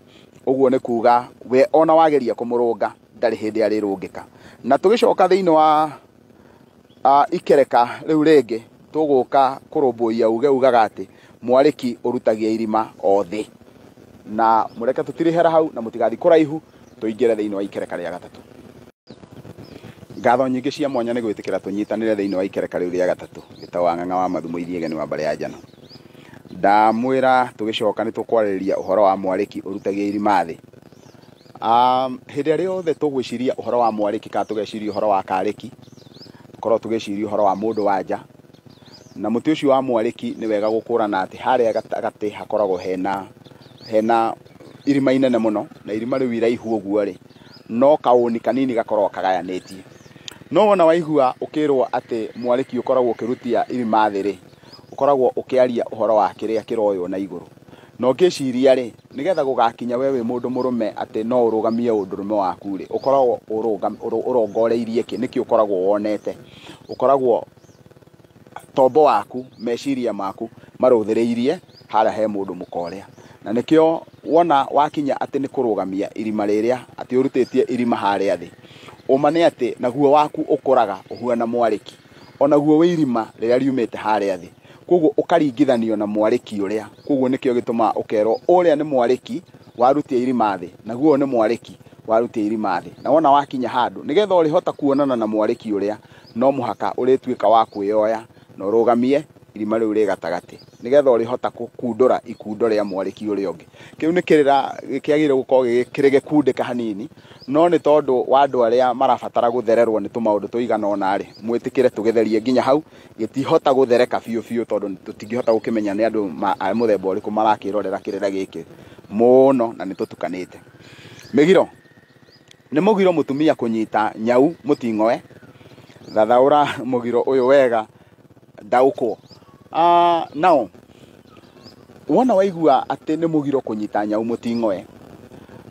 Ũguo nĩ kuga we ona wageria kũmũrũnga ndarĩ hĩndĩ arĩrũngĩka. Na tũgĩcoka thĩinĩ wa ikereka rĩu rĩngĩ, tũgũka kũrũmbũiya uge ugaga atĩ mwarĩki ũrutagia irima o thĩ. Na mũreke tũtirĩhera hau na mũtigathiĩ kũraihu, tũingĩre thĩinĩ wa ikereka rĩa gatatũ. Ngatho nyingĩ cia mwanya nĩ gwĩtĩkĩra tũnyitanĩre thĩinĩ wa ikereka rĩu rĩa gatatũ, gĩtagwo Wang'ang'a wa Mathumo Ithiegeni wa mbarĩ ya Njano. Ndamwĩra tũgĩcoka nĩ tũkwarĩrĩria ũhoro wa mwarĩki ũrutagia irima thĩ. Hĩndĩ ĩrĩa yothe tũgwĩciria ũhoro wa mwarĩki kana tũgeciria ũhoro wa karĩki, tũkorwo tũgĩciria ũhoro wa mũndũ wa nja. Na mũtĩ ũcio wa mwarĩki nĩ wega gũkũrana atĩ harĩa gatagatĩ hakoragwo hena irima inene mũno, na irima rĩu iraihu ũguo rĩ, no kaũni kanini gakoragwo kagayanĩtie. No wona waigua ũkĩrwo atĩ mwarĩki ũkoragwo ũkĩrutia irima thĩ rĩ, ũkoragwo ũkĩaria ũhoro wa kĩrĩa kĩroywo na igũrũ. Na ũngĩciria rĩ, nĩgetha gũgakinya we wĩ mũndũ mũrũme atĩ no ũrũgamie ũndũrũme waku rĩ, ũkoragwo ũrongoreirie kĩ? Nĩkĩ ũkoragwo wonete? Ũkoragwo tombo waku, meciria maku marũthĩrĩirie harĩa he mũndũ mũka ũrĩa. Na nĩkĩo wona wakinya atĩ nĩ kũrũgamia irima rĩrĩa, atĩ ũrutĩtie irima harĩa thĩ, ũma nĩ atĩ naguo waku ũkũraga ũhuana mwarĩki, onaguo wĩ irima rĩrĩa riumĩte harĩa thĩ. Koguo ũkaringithanio na mwarĩki ũrĩa. Koguo nĩkĩo gĩtũmaga ũkerwo ũrĩa nĩ mwarĩki warutia irima thĩ, naguo nĩ mwarĩki warutia irima thĩ. Na wona wakinya handũ, nĩgetha ũrĩhota kuonana na mwarĩki ũrĩa, no mũhaka ũrĩtuĩka wa kwĩyoya na ũrũgamie irima rĩu rĩ gatagatĩ, nĩgetha ũrĩhota gũkundũra ikundo rĩa mwarĩki ũrĩa ũngĩ. Kĩu nĩ kĩrĩra kĩagĩrĩire gũkorwo kĩrĩ gĩkundĩka hanini, no nĩ tondũ wa andũ arĩa marabatara gũthererwo nĩ tũmaũndũ tũigana ũna rĩ, mwĩtĩkĩre tũgĩtherie nginya hau. Gĩtihota gũthereka biũ biũ, tondũ tũtingĩhota gũkĩmenya nĩ andũ a mũthemba ũrĩkũ marakĩrorera kĩrĩra gĩkĩ mũno, na nĩ tũtukanĩte. Mĩgiro nĩ mũgiro mũtumia kũnyita nyau mũting'oe. Thathaũra mũgiro ũyũ wega ndaũkwo. Nao wona waigua atĩ nĩ mũgiro kũnyita nyau mũting'oe,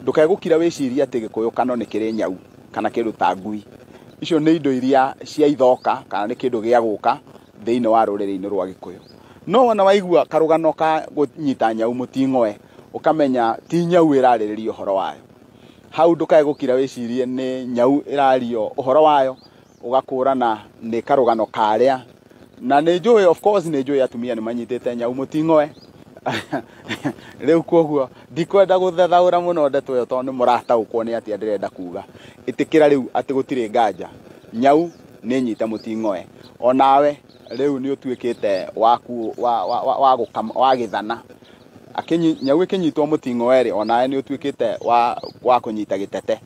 ndũkae gũkira wĩcirie atĩ gĩkũyũ kano nĩ kĩrĩ nyau kana kĩndũ ta ngui. Icio nĩ indo iria cia ithoka kana nĩ kĩndũ gĩa gũka thĩinĩ wa rũrĩrĩ-inĩ rwa gĩkũyũ. No wona waigua karũgano ka kũnyita nyau mũting'oe, ũkamenya ti nyau ĩrarĩrĩria ũhoro wayo. Hau ndũkae gũkira wĩcirie nĩ nyau ĩrario ũhoro wayo, ũgakũrana nĩ karũgano karĩa. Na nĩ njũĩ, of course nĩ njũĩ atumia nĩ manyitĩte nyau mũting'oe. Rĩu koguo ndikwenda gũthathaũra mũno ndeto ĩyo, tondũ nĩ mũrataũkwo nĩ atĩa ndĩrenda kuga. Ĩtĩkĩra rĩu atĩ gũtirĩ nganja Nyau nĩ nyite mũting'oe. Onawe rĩu nĩ ũtuĩkĩte waku wa gĩthana. Nyau ĩkĩnyitwo mũting'oe rĩ, onawe nĩ ũtuĩkĩte wa kũnyita gĩtete.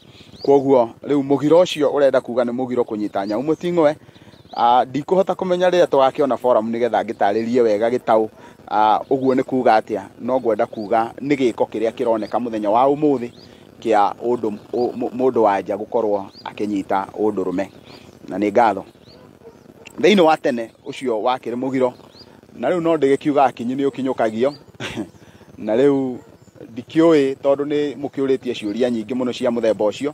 Koguo rĩu mũgiro ũcio ũrenda kuga nĩ mũgiro kũnyita nyau mũting'oe. Ndikũhota kũmenya rĩrĩa tũgakĩona forum nĩgetha ngĩtarĩrie wega gĩtaũ ũguo nĩ kuga atĩa, no ngwenda kuga nĩ gĩko kĩrĩa kĩroneka mũthenya wa ũmũthĩ kĩa mũndũ wa nja gũkorwo akĩnyita ũndũrũme. Na nĩ ngatho. Thĩinĩ wa tene ũcio wakĩrĩ mũgiro, na rĩu no ndĩgĩkiuga akinyi nĩ ũkinyũkagio. Na rĩu ndikĩũĩ tondũ nĩ mũkĩũrĩtie ciũria nyingĩ mũno cia mũthemba ũcio,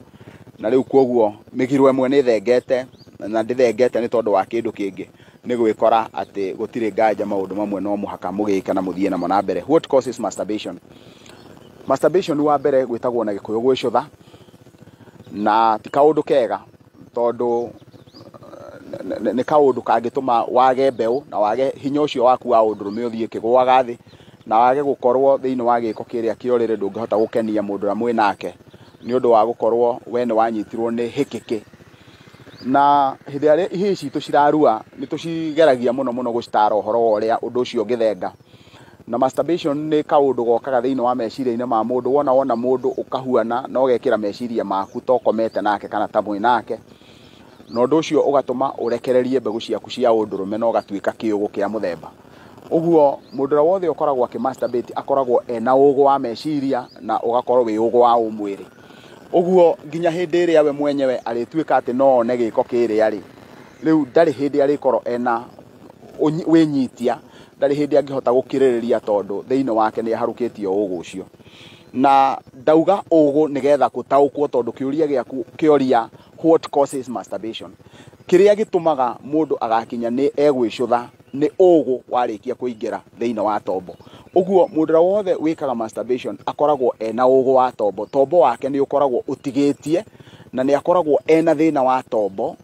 na rĩu koguo mĩgiro ĩmwe nĩ thengete, na ndĩthengete nĩ tondũ wa kĩndũ kĩngĩ, nĩ gwĩkora atĩ gũtirĩ nganja maũndũ mamwe no mũhaka mũgĩke na mũthiĩ namo na mbere. What causes masturbation? Masturbation wa mbere gwĩtagwo na Gĩkũyũ gwĩcũtha, na ti kaũndũ kega tondũ nĩ kaũndũ kangĩtũma wage mbeũ na wage hinya ũcio waku wa ũndũrũme ũthiĩ kĩgũaga thĩ, na wage gũkorwo thĩinĩ wa gĩko kĩrĩa kĩa ũrĩrĩ, ndũngĩhota gũkenia mũndũ ũrĩa mwĩ nake nĩ ũndũ wa gũkorwo we nĩ wanyitirwo nĩ hĩkĩkĩ. Na hĩndĩ ĩrĩa ihĩĩ citũ cirarua nĩ tũcigeragia mũno mũno gũcitara ũhoro wa ũrĩa ũndũ ũcio ũngĩthenga. Na masturbation nĩ kaũndũ gokaga thĩinĩ wa meciria-inĩ ma mũndũ, wona mũndũ ũkahuana na ũgekĩra meciria maku ta ũkomete nake kana ta mwĩ nake, na ũndũ ũcio ũgatũma ũrekererie mbegũ ciaku cia ũndũrũme na ũgatuĩka kĩũgũ kĩa mũthemba. Ũguo mũndũ ũrĩa wothe ũkoragwo akĩ-masturbate akoragwo ena ũgũ wa meciria na ũgakorwo wĩ ũgũ wa ũmwĩrĩ. Ũguo nginya hĩndĩ ĩrĩa we mwenyewe arĩtuĩka atĩ no one gĩko kĩrĩa rĩ, rĩu ndarĩ hĩndĩ arĩkorwo ena wĩnyitia, ndarĩ hĩndĩ angĩhota gũkirĩrĩria tondũ thĩinĩ wake nĩ aharũkĩtio ũgũ ũcio. Na ndauga ũgũ nĩgetha gũtaũkwo tondũ kĩũria gĩaku kĩoria what causes masturbation, kĩrĩa gĩtũmaga mũndũ agakinya nĩ egwĩcũtha nĩ ũgũ warĩkia kũingĩra thĩinĩ wa tombo. Ũguo mũndũ ũrĩa wothe wĩkaga masturbation akoragwo ena ũgũ wa tombo, tombo wake nĩ ũkoragwo ũtigĩtie na nĩ akoragwo ena thĩna wa tombo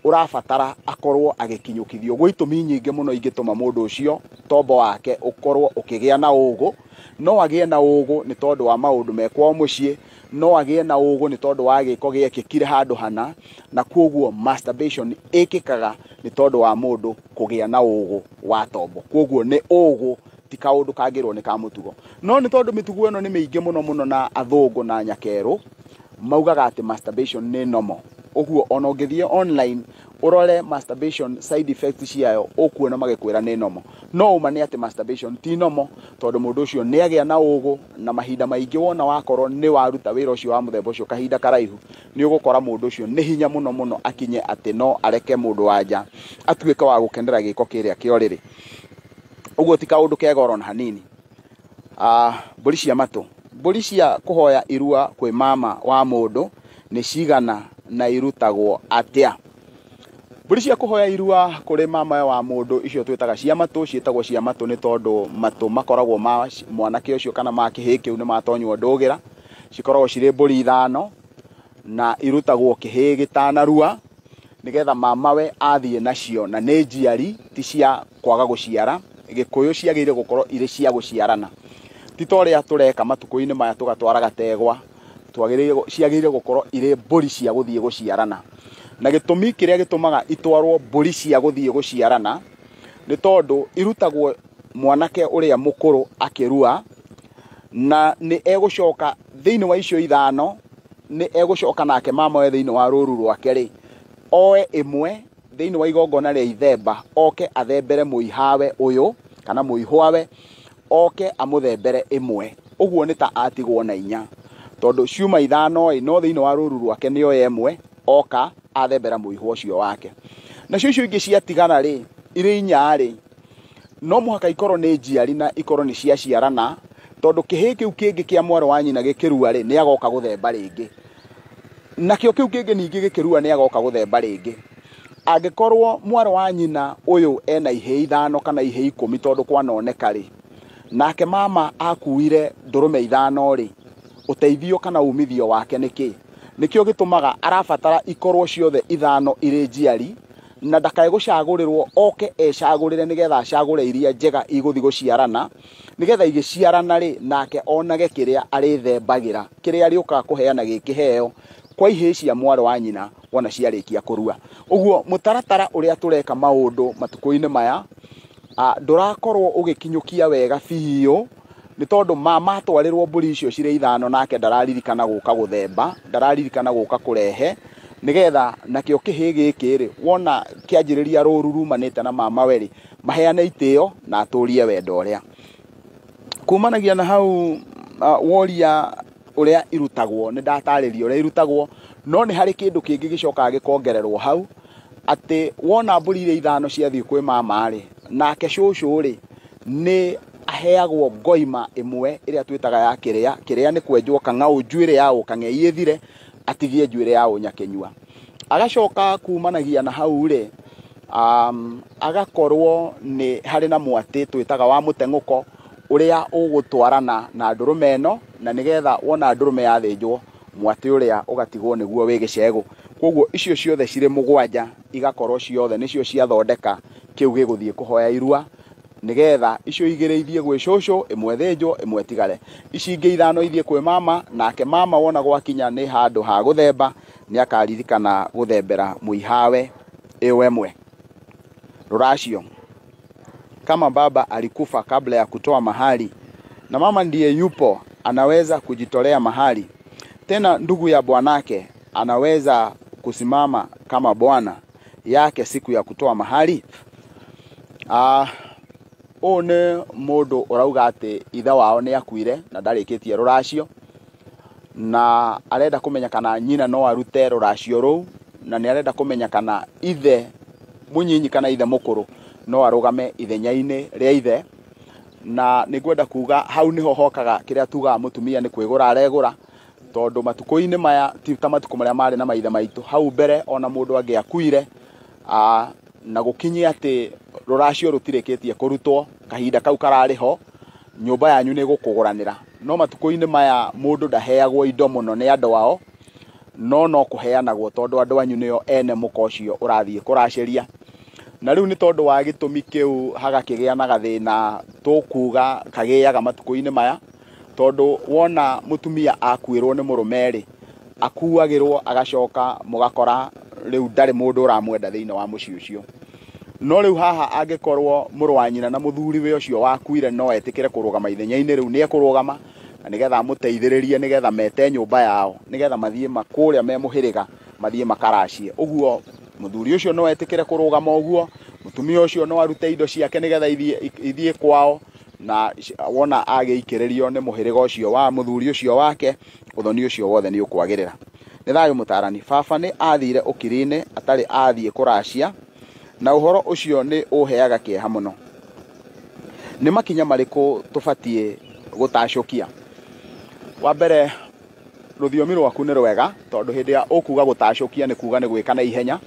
ũrabatara akorwo agĩkinyũkithio. Gwĩ itũmi nyingĩ mũno ingĩtũma mũndũ ũcio tombo wake ũkorwo ũkĩgĩa na ũgũ. No agĩe na ũgũ nĩ tondũ wa maũndũ me kwao mũciĩ, no agĩe na ũgũ nĩ tondũ wa gĩko gĩekĩkire handũ hana, na koguo masturbation ĩkĩkaga nĩ tondũ wa mũndũ kũgĩa na ũgũ wa tombo. Koguo nĩ ũgũ, ti kaũndũ kangĩrwo nĩ ka mũtugo. No nĩ tondũ mĩtugo ĩno nĩ mĩingĩ mũno mũno na athũngũ na nyakerũ maugaga atĩ masturbation nĩ normal. Ũguo ona ũngĩthiĩ online ũrore masturbation side effects ciayo ũkuona magĩkwĩra nĩ normal. No ũma nĩ atĩ masturbation ti normal tondũ mũndũ ũcio nĩ agĩa na ũgũ, na mahinda maingĩ wona wakorwo nĩ waruta wĩra ũcio wa mũthemba ũcio kahinda karaihu, nĩ ũgũkora mũndũ ũcio nĩ hinya mũno mũno akinye atĩ no areke mũndũ wa nja atuĩke wa gũkenera gĩko kĩrĩa kĩa ũrĩrĩ. Ũguo ti kaũndũ kega oro na hanini. Mbũri cia matũ. Mbũri cia kũhoya irua kwĩ mama wa mũndũ nĩ cigana na irutagwo atĩa? Mbũri cia kũhoya irua kũrĩ mama wa mũndũ icio twĩtaga cia matũ, ciĩtagwo cia matũ nĩ tondũ matũ makoragwo ma mwanake ũcio kana ma kĩhĩĩ kĩu nĩ matonywo ndũgĩra. Cikoragwo cirĩ mbũri 5 na irutagwo kĩhĩĩ gĩtanarua nĩgetha mamawe athiĩ nacio, na nĩ njiari, ti cia kwaga gũciara. Gĩkũyũ ciagĩrĩire gũkorwo irĩ cia gũciarana, ti ta ũrĩa tũreka matukũ-inĩ maya tũgatwara gategwa. Ciagĩrĩire gũkorwo irĩ mbũri cia gũthiĩ gũciarana. Na gĩtũmi kĩrĩa gĩtũmaga itwarwo mbũri cia gũthiĩ gũciarana nĩ tondũ irutagwo mwanake ũrĩa mũkũrũ akĩrua, na nĩ egũcoka thĩinĩ wa icio 5, nĩ egũcoka nake mamawe thĩinĩ wa rũru rwake rĩ, oe ĩmwe thĩinĩ wa igongona rĩa ithemba, oke athembere mũihawe ũyũ kana mũihwawe, oke amũthembere ĩmwe. Ũguo nĩ ta atigwo na 4, tondũ ciuma 5 ĩ, no thĩinĩ wa rũru rwake nĩ oe ĩmwe, oka athembera mũihwa ũcio wake. Nacio icio ingĩ ciatigana rĩ, irĩ 4 rĩ, no mũhaka ikorwo nĩ njiari na ikorwo nĩ ciaciarana, tondũ kĩhĩĩ kĩu kĩngĩ kĩa mwarĩ wa nyina gĩkĩrua rĩ, nĩ agoka gũthemba rĩngĩ. Nakĩo kĩu kĩngĩ ningĩ gĩkĩrua nĩ agoka gũthemba rĩngĩ. Angĩkorwo mwarĩ wa nyina ũyũ ena ihĩĩ 5 kana ihĩĩ 10 tondũ kwanoneka rĩ, nake mama akuire ndũrũme 5 rĩ, ũteithio kana umithio wake nĩ kĩ? Nĩkĩo gĩtũmaga arabatara ikorwo ciothe 5 irĩ njiari, na ndakae gũcagũrĩrwo, oke ecagũrĩre nĩgetha acagũre iria njega igũthiĩ gũciarana, nĩgetha igĩciarana rĩ, nake onage kĩrĩa arĩthembagĩra, kĩrĩa arĩũkaga kũheana gĩ kĩheo kwa ihĩĩ cia mwarĩ wa nyina wona ciarĩkia kũrua. Ũguo mũtaratara ũrĩa tũreka maũndũ matukũ-inĩ maya ndũrakorwo ũgĩkinyũkia wega biũ, nĩ tondũ mama atwarĩrwo mbũri icio cirĩ 5 nake ndararirikana gũka gũthemba, ndararirikana gũka kũrehe, nĩgetha nakĩo kĩhĩ gĩkĩ rĩ wona kĩanjĩrĩria rũru rumanĩte na mama we rĩ, maheane itĩo na atũrie wendo ũrĩa. Kumanagia na hau woria ũrĩa irutagwo, nĩ ndatarĩria ũrĩa irutagwo, no nĩ harĩ kĩndũ kĩngĩ gĩcokaga gĩkongererwo hau, atĩ wona mbũri iria 5 ciathiĩ kwĩ mama rĩ, nake cũcũ rĩ nĩ aheagwo ngoima ĩmwe ĩrĩa twĩtaga ya kĩrĩa. Kĩrĩa nĩ kwenjwo kang'aũ njuĩrĩ ya ũkang'ei ĩthire, atigie njuĩrĩ ya ũnyakĩnyua. Agacoka kumanagia na hau rĩ, agakorwo nĩ harĩ na mwatĩ twĩtaga wa mũteng'ũko ũrĩa ũgũtwarana na ndũrũme ĩno, na nĩgetha wona ndũrũme yathĩnjwo mwatĩ ũrĩa ũgatigwo nĩguo wĩ gĩcegũ. Koguo icio ciothe cirĩ 7 igakorwo ciothe nĩcio ciathondeka kĩu gĩgũthiĩ kũhoya irua, nĩgetha icio 2 ithiĩ gwĩ cũcũ, ĩmwe thĩnjwo, ĩmwe tigare, ici ingĩ 5 ithiĩ kwĩ mama, nake mama wona gwakinya nĩ handũ ha gũthemba nĩ akaririkana gũthembera mũihawe ĩyo ĩmwe. Rũracio, kama baba alikufa kabla ya kutoa mahali na mama ndiye yupo anaweza kujitolea mahali, tena ndugu ya bwanake anaweza kusimama kama bwana yake siku ya kutoa mahali. Ũyũ nĩ mũndũ ũrauga atĩ ithe wao nĩ akuire na ndarĩkĩtie rũracio, na arenda kũmenya kana nyina no arute rũracio rũu, na nĩ arenda kũmenya kana ithe mũnyinyi kana ithe mũkũrũ no arũgame ithenya-inĩ rĩa ithe. Na nĩ ngwenda kuga hau nĩho hokaga kĩrĩa tugaga mũtumia nĩ kwĩgũra aregũra, tondũ matukũ-inĩ maya ti ta matukũ marĩa marĩ na maithe maitũ hau mbere, ona mũndũ angĩakuire na gũkinyia atĩ rũracio rũtirĩkĩtie kũrutwo, kahinda kau kararĩ ho, nyũmba yanyu nĩ ĩgũkũgũranĩra. No matukũ-inĩ maya mũndũ ndaheagwo indo mũno nĩ andũ ao, no kũheanagwo tondũ andũ anyu nĩo ene mũka ũcio ũrathiĩ kũracĩria. Na rĩu nĩ tondũ wa gĩtũmi kĩu hagakĩgĩa na gathĩna tũkuga kagĩaga matukũ-inĩ maya, tondũ wona mũtumia akuĩrwo nĩ mũrũme rĩ, akuagĩrwo agacoka mũgakora rĩu ndarĩ mũndũ ũramwenda thĩinĩ wa mũciĩ ũcio. No rĩu haha angĩkorwo mũrũ wa nyina na mũthuri we ũcio wakuire no etĩkĩre kũrũgama ithenya-inĩ rĩu, nĩ ekũrũgama na nĩgetha amũteithĩrĩrie, nĩgetha mete nyũmba yao, nĩgetha mathiĩ makũrĩa me mũhĩrĩga, mathiĩ makaracie. Ũguo mũthuri ũcio no etĩkĩre kũrũgama ũguo, mũtumia ũcio no arute indo ciake nĩgetha ithiĩ kwao, na wona agĩikĩrĩrio nĩ mũhĩrĩga ũcio wa mũthuri ũcio wake, ũthoni ũcio wothe nĩ ũkwagĩrĩra. Nĩ thayũ mũtarani. Baba nĩ athire ũkiri-inĩ atarĩ athiĩ kũracia, na ũhoro ũcio nĩ ũheaga kĩeha mũno. Nĩ makinya marĩkũ tũbatiĩ gũtacũkia? Wa mbere, rũthiomi rwaku nĩ rwega, tondũ hĩndĩ ya ũkuga gũtacũkia nĩ kuga nĩ gwĩka na ihenya,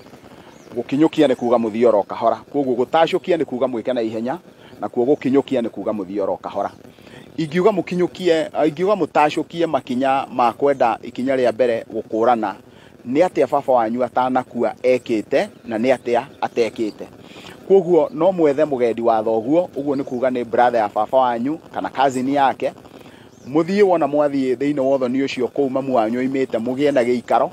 gũkinyũkia nĩ kuga mũthiĩ oro kahora. Koguo gũtacũkia nĩ kuga mwĩke na ihenya, nakuo gũkinyũkia nĩ kuga mũthiĩ oro kahora. Ingiuga mũkinyũkie, ingiuga mũtacũkie makinya ma kwenda ikinya rĩa mbere gũkũrana nĩ atĩa baba wanyu atanakua ekĩte na nĩ atĩa atekĩte. Koguo no mwethe mũgendi wa thoguo, ũguo nĩ kuga nĩ brother ya baba wanyu kana cousin yake, mũthiĩ wona mwathiĩ thĩinĩ wa ũthoni ũcio kũu mamu wanyu oimĩte, mũgĩe na gĩikaro,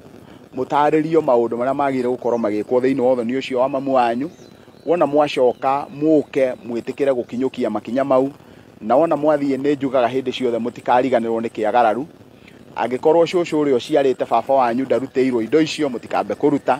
mũtarĩrio maũndũ marĩa magĩrĩire gũkorwo magĩkwo thĩinĩ wa ũthoni ũcio wa mamu wanyu. Wona mwacoka mũke mwĩtĩkĩre gũkinyũkia makinya mau, na wona mwathiĩ nĩ njugaga hĩndĩ ciothe mũtikariganĩrwo nĩ kĩagararu. Angĩkorwo cũcũ ũrĩa ũciarĩte baba wanyu ndarutĩirwo indo icio, mũtikambe kũruta.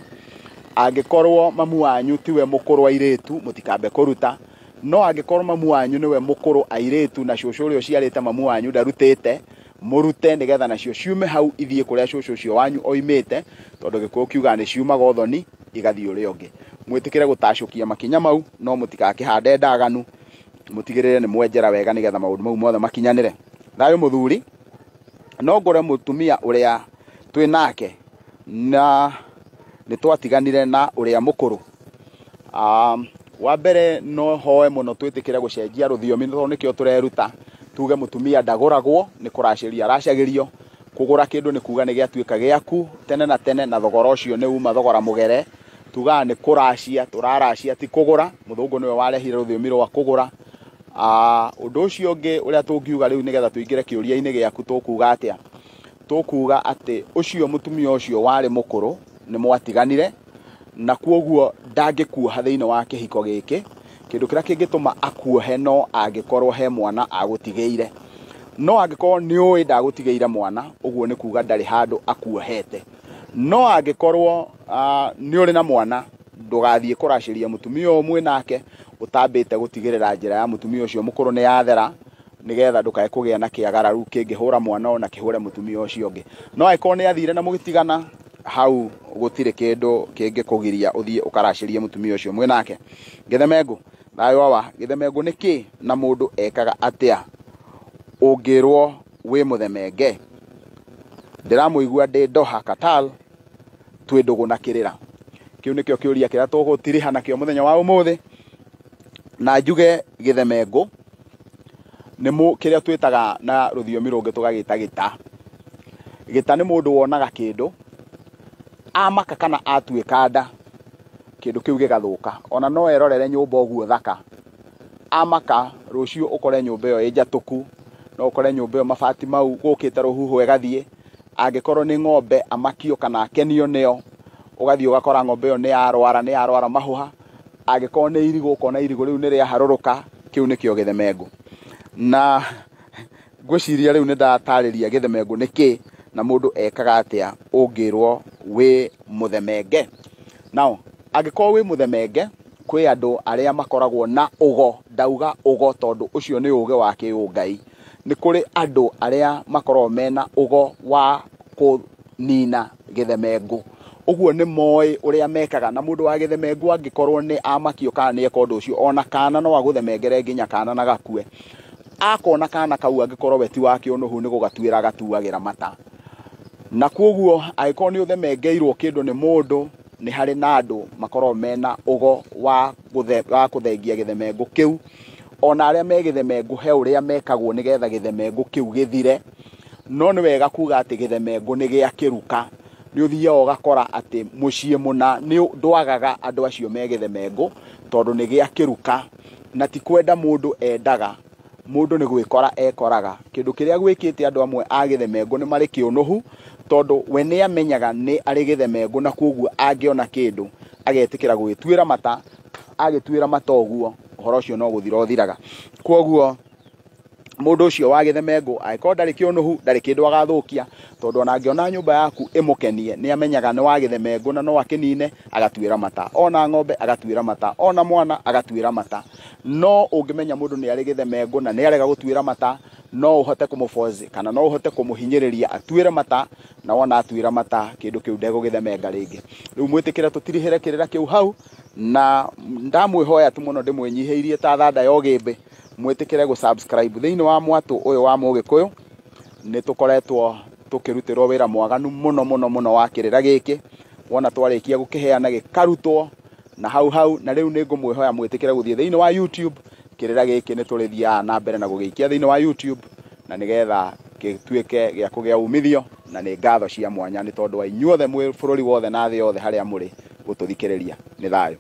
Angĩkorwo mamu wanyu tiwe mũkũrũ airĩtu, mũtikambe kũruta. No angĩkorwo mamu wanyu niwe mũkũrũ airĩtu na cũcũ ũrĩa ũciarĩte mamu wanyu ndarutĩte, mũrute nĩgetha nacio ciume hau ithiĩ kũrĩa cũcũ ũcio wanyu oimĩte, tondũ Gĩkũyũ kiugaga nĩ ciumaga ũthoni igathiĩ ũrĩa ũngĩ. Mwĩtĩkĩre gũtacũkia makinya mau, no mũtigakĩhande ndaganu, mũtigĩrĩre nĩ mwenjera wega nĩgetha maũndũ mau mothe makinyanĩre. Thayũ mũthuri, no ngũre mũtumia ũrĩa twĩ nake na nĩ twatiganire na ũrĩa mũkũrũ. Wa mbere no hoe mũno twĩtĩkĩre gũcenjia rũthiomi, tondũ nĩkĩo tũreruta. Tuge mũtumia ndagũragwo, nĩ kũracĩria aracagĩrio. Kũgũra kĩndũ nĩ kuga nĩ gĩatuĩka gĩaku tene na tene, na thogora ũcio nĩ uma thogora mũgere. Tugaga nĩ kũracia, tũraracia ti kũgũra. Mũthũngũ nĩwe warehire rũthiomi rwa kũgũra. Ũndũ ũcio ũngĩ ũrĩa tũngiuga rĩu nĩgetha tũingĩre kĩũria-inĩ gĩaku, tũkuga atĩa? Tũkuga atĩ ũcio mũtumia ũcio warĩ mũkũrũ nĩ mwatiganire, na kwoguo ndangĩkuoha thĩinĩ wa kĩhiko gĩkĩ. Kĩndũ kĩrĩa kĩngĩtũma akuohe no angĩkorwo he mwana agũtigĩire. No angĩkorwo nĩ ũĩ ndagũtigĩire mwana, ũguo nĩ kuga ndarĩ handũ akuohete. No angĩkorwo nĩ ũrĩ na mwana, ndũgathiĩ kũracĩria mũtumia ũyũ mwĩ nake ũtambĩte gũtigĩrĩra njĩra ya mũtumia ũcio mũkũrũ nĩ yathera, nĩgetha ndũkae kũgĩa na kĩagararu kĩngĩhũra mwana ona kĩhũre mũtumia ũcio ũngĩ. No angĩkorwo nĩ athire na mũgĩtigana, hau gũtirĩ kĩndũ kĩngĩkũgiria ũthiĩ ũkaracĩrie mũtumia ũcio mwĩ nake. Gĩthemengũ, thayũ awa, gĩthemengũ nĩ kĩ na mũndũ ekaga atĩa ũngĩrwo wĩ mũthemenge? Ndĩramũigua ndĩ Doha, Qatar, twĩ ndũgũ na kĩrĩra. Kĩu nĩkĩo kĩũria kĩrĩa tũgũtiriha nakĩo mũthenya wa ũmũthĩ. Na njuge gĩthemengũ nĩ kĩrĩa twĩtaga na rũthiomi rũngĩ tũgagĩta gĩta. Gĩta nĩ mũndũ wonaga kĩndũ amaka kana atuĩka nda, kĩndũ kĩu gĩgathũka. Ona no erorere nyũmba ũguo thaka, amaka rũciũ ũkore nyũmba ĩyo ĩ njatũku, no ũkore nyũmba ĩyo mabati mau gũkĩte rũhuho ĩgathiĩ. Angĩkorwo nĩ ng'ombe amakio kana akenio nĩyo, ũgathiĩ ũgakora ng'ombe ĩyo nĩ yarwara, nĩ yarwara mahũha. Angĩkorwo nĩ irigũ, ũkona irigũ rĩu nĩ rĩaharũrũka. Kĩu nĩkĩo gĩthemengũ. Na ngwĩciria rĩu nĩ ndatarĩria gĩthemengũ nĩ kĩ na mũndũ ekaga atĩa ũngĩrwo wĩ mũthemenge. Now, angĩkorwo wĩ mũthemenge, kwĩ andũ arĩa makoragwo na ũgo. Ndauga ũgo tondũ ũcio nĩ ũgĩ wa kĩũngai. Nĩ kũrĩ andũ arĩa makoragwo mena ũgo wa kũnina gĩthemengũ. Ũguo nĩ moĩ ũrĩa mekaga. Na mũndũ wa gĩthemengũ angĩkorwo nĩ amakio kana nĩ eka ũndũ ũcio, ona kana no agũthemengere nginya kana na gakue. Akona kana kau angĩkorwo we ti wa kĩũnũhu nĩ gũgatuĩra agatuagĩra mata. Na kwoguo angĩkorwo nĩ ũthemengeirwo kĩndũ nĩ mũndũ, nĩ harĩ na andũ makoragwo mena ũgo wa kũthengia gĩthemengũ kĩu. Ona arĩa me gĩthemengũ he ũrĩa mekagwo nĩgetha gĩthemengũ kĩu gĩthire. No nĩ wega kuga atĩ gĩthemengũ nĩ gĩa kĩruka. Nĩ ũthiaga ũgakora atĩ mũciĩ mũna nĩ ndwagaga andũ acio me gĩthemengũ tondũ nĩ gĩa kĩruka. Na ti kwenda mũndũ endaga, mũndũ nĩ gwĩkora ekoraga. Kĩndũ kĩrĩa gwĩkĩte andũ amwe a gĩthemengũ nĩ marĩ kĩũnũhu, tondũ we nĩ amenyaga nĩ arĩ gĩthemengũ, na kwoguo angĩona kĩndũ agetĩkĩra gũgĩtuĩra mata. Agĩtuĩra mata ũguo, ũhoro ũcio no gũthira ũthiraga. Kwoguo mũndũ ũcio wa gĩthemengũ angĩkorwo ndarĩ kĩũnũhu, ndarĩ kĩndũ agathũkia, tondũ ona angĩona nyũmba yaku ĩmũkenie, nĩ amenyaga nĩ wa gĩthemengũ na no akĩnine, agatuĩra mata. Ona ng'ombe agatuĩra mata, ona mwana agatuĩra mata. No ũngĩmenya mũndũ nĩ arĩ gĩthemengũ na nĩ arega gũtuĩra mata, no ũhote kũmũforce kana no ũhote kũmũhinyĩrĩria atuĩre mata, na wona atuĩra mata kĩndũ kĩu ndegũgĩthemenga rĩngĩ. Rĩu mwĩtĩkĩre tũtirihĩre kĩrĩra kĩu hau, na ndamwĩhoya tu mũno ndĩmwĩnyihĩirie ta thanda ya ũgĩmbĩ, mwĩtĩkĩre gũ-subscribe thĩinĩ wa mwatũ ũyũ wa Mũgĩkũyũ. Nĩ tũkoretwo tũkĩrutĩrwo wĩra mwaganu mũno mũno mũno wa kĩrĩra gĩkĩ. Wona twarĩkia gũkĩheana gĩkarutwo na hau hau. Na rĩu nĩ ngũmwĩhoya mwĩtĩkĩre gũthiĩ thĩinĩ wa YouTube. Kĩrĩra gĩkĩ nĩ tũrĩthiaga na mbere na gũgĩikia thĩinĩ wa YouTube, na nĩgetha gĩtuĩke gĩa kũgĩa umithio. Na nĩ ngatho cia mwanya nĩ tondũ wa inyuothe mwĩ bũrũri wothe na thĩ yothe harĩa mũrĩ gũtũthikĩrĩria. Nĩ thayũ.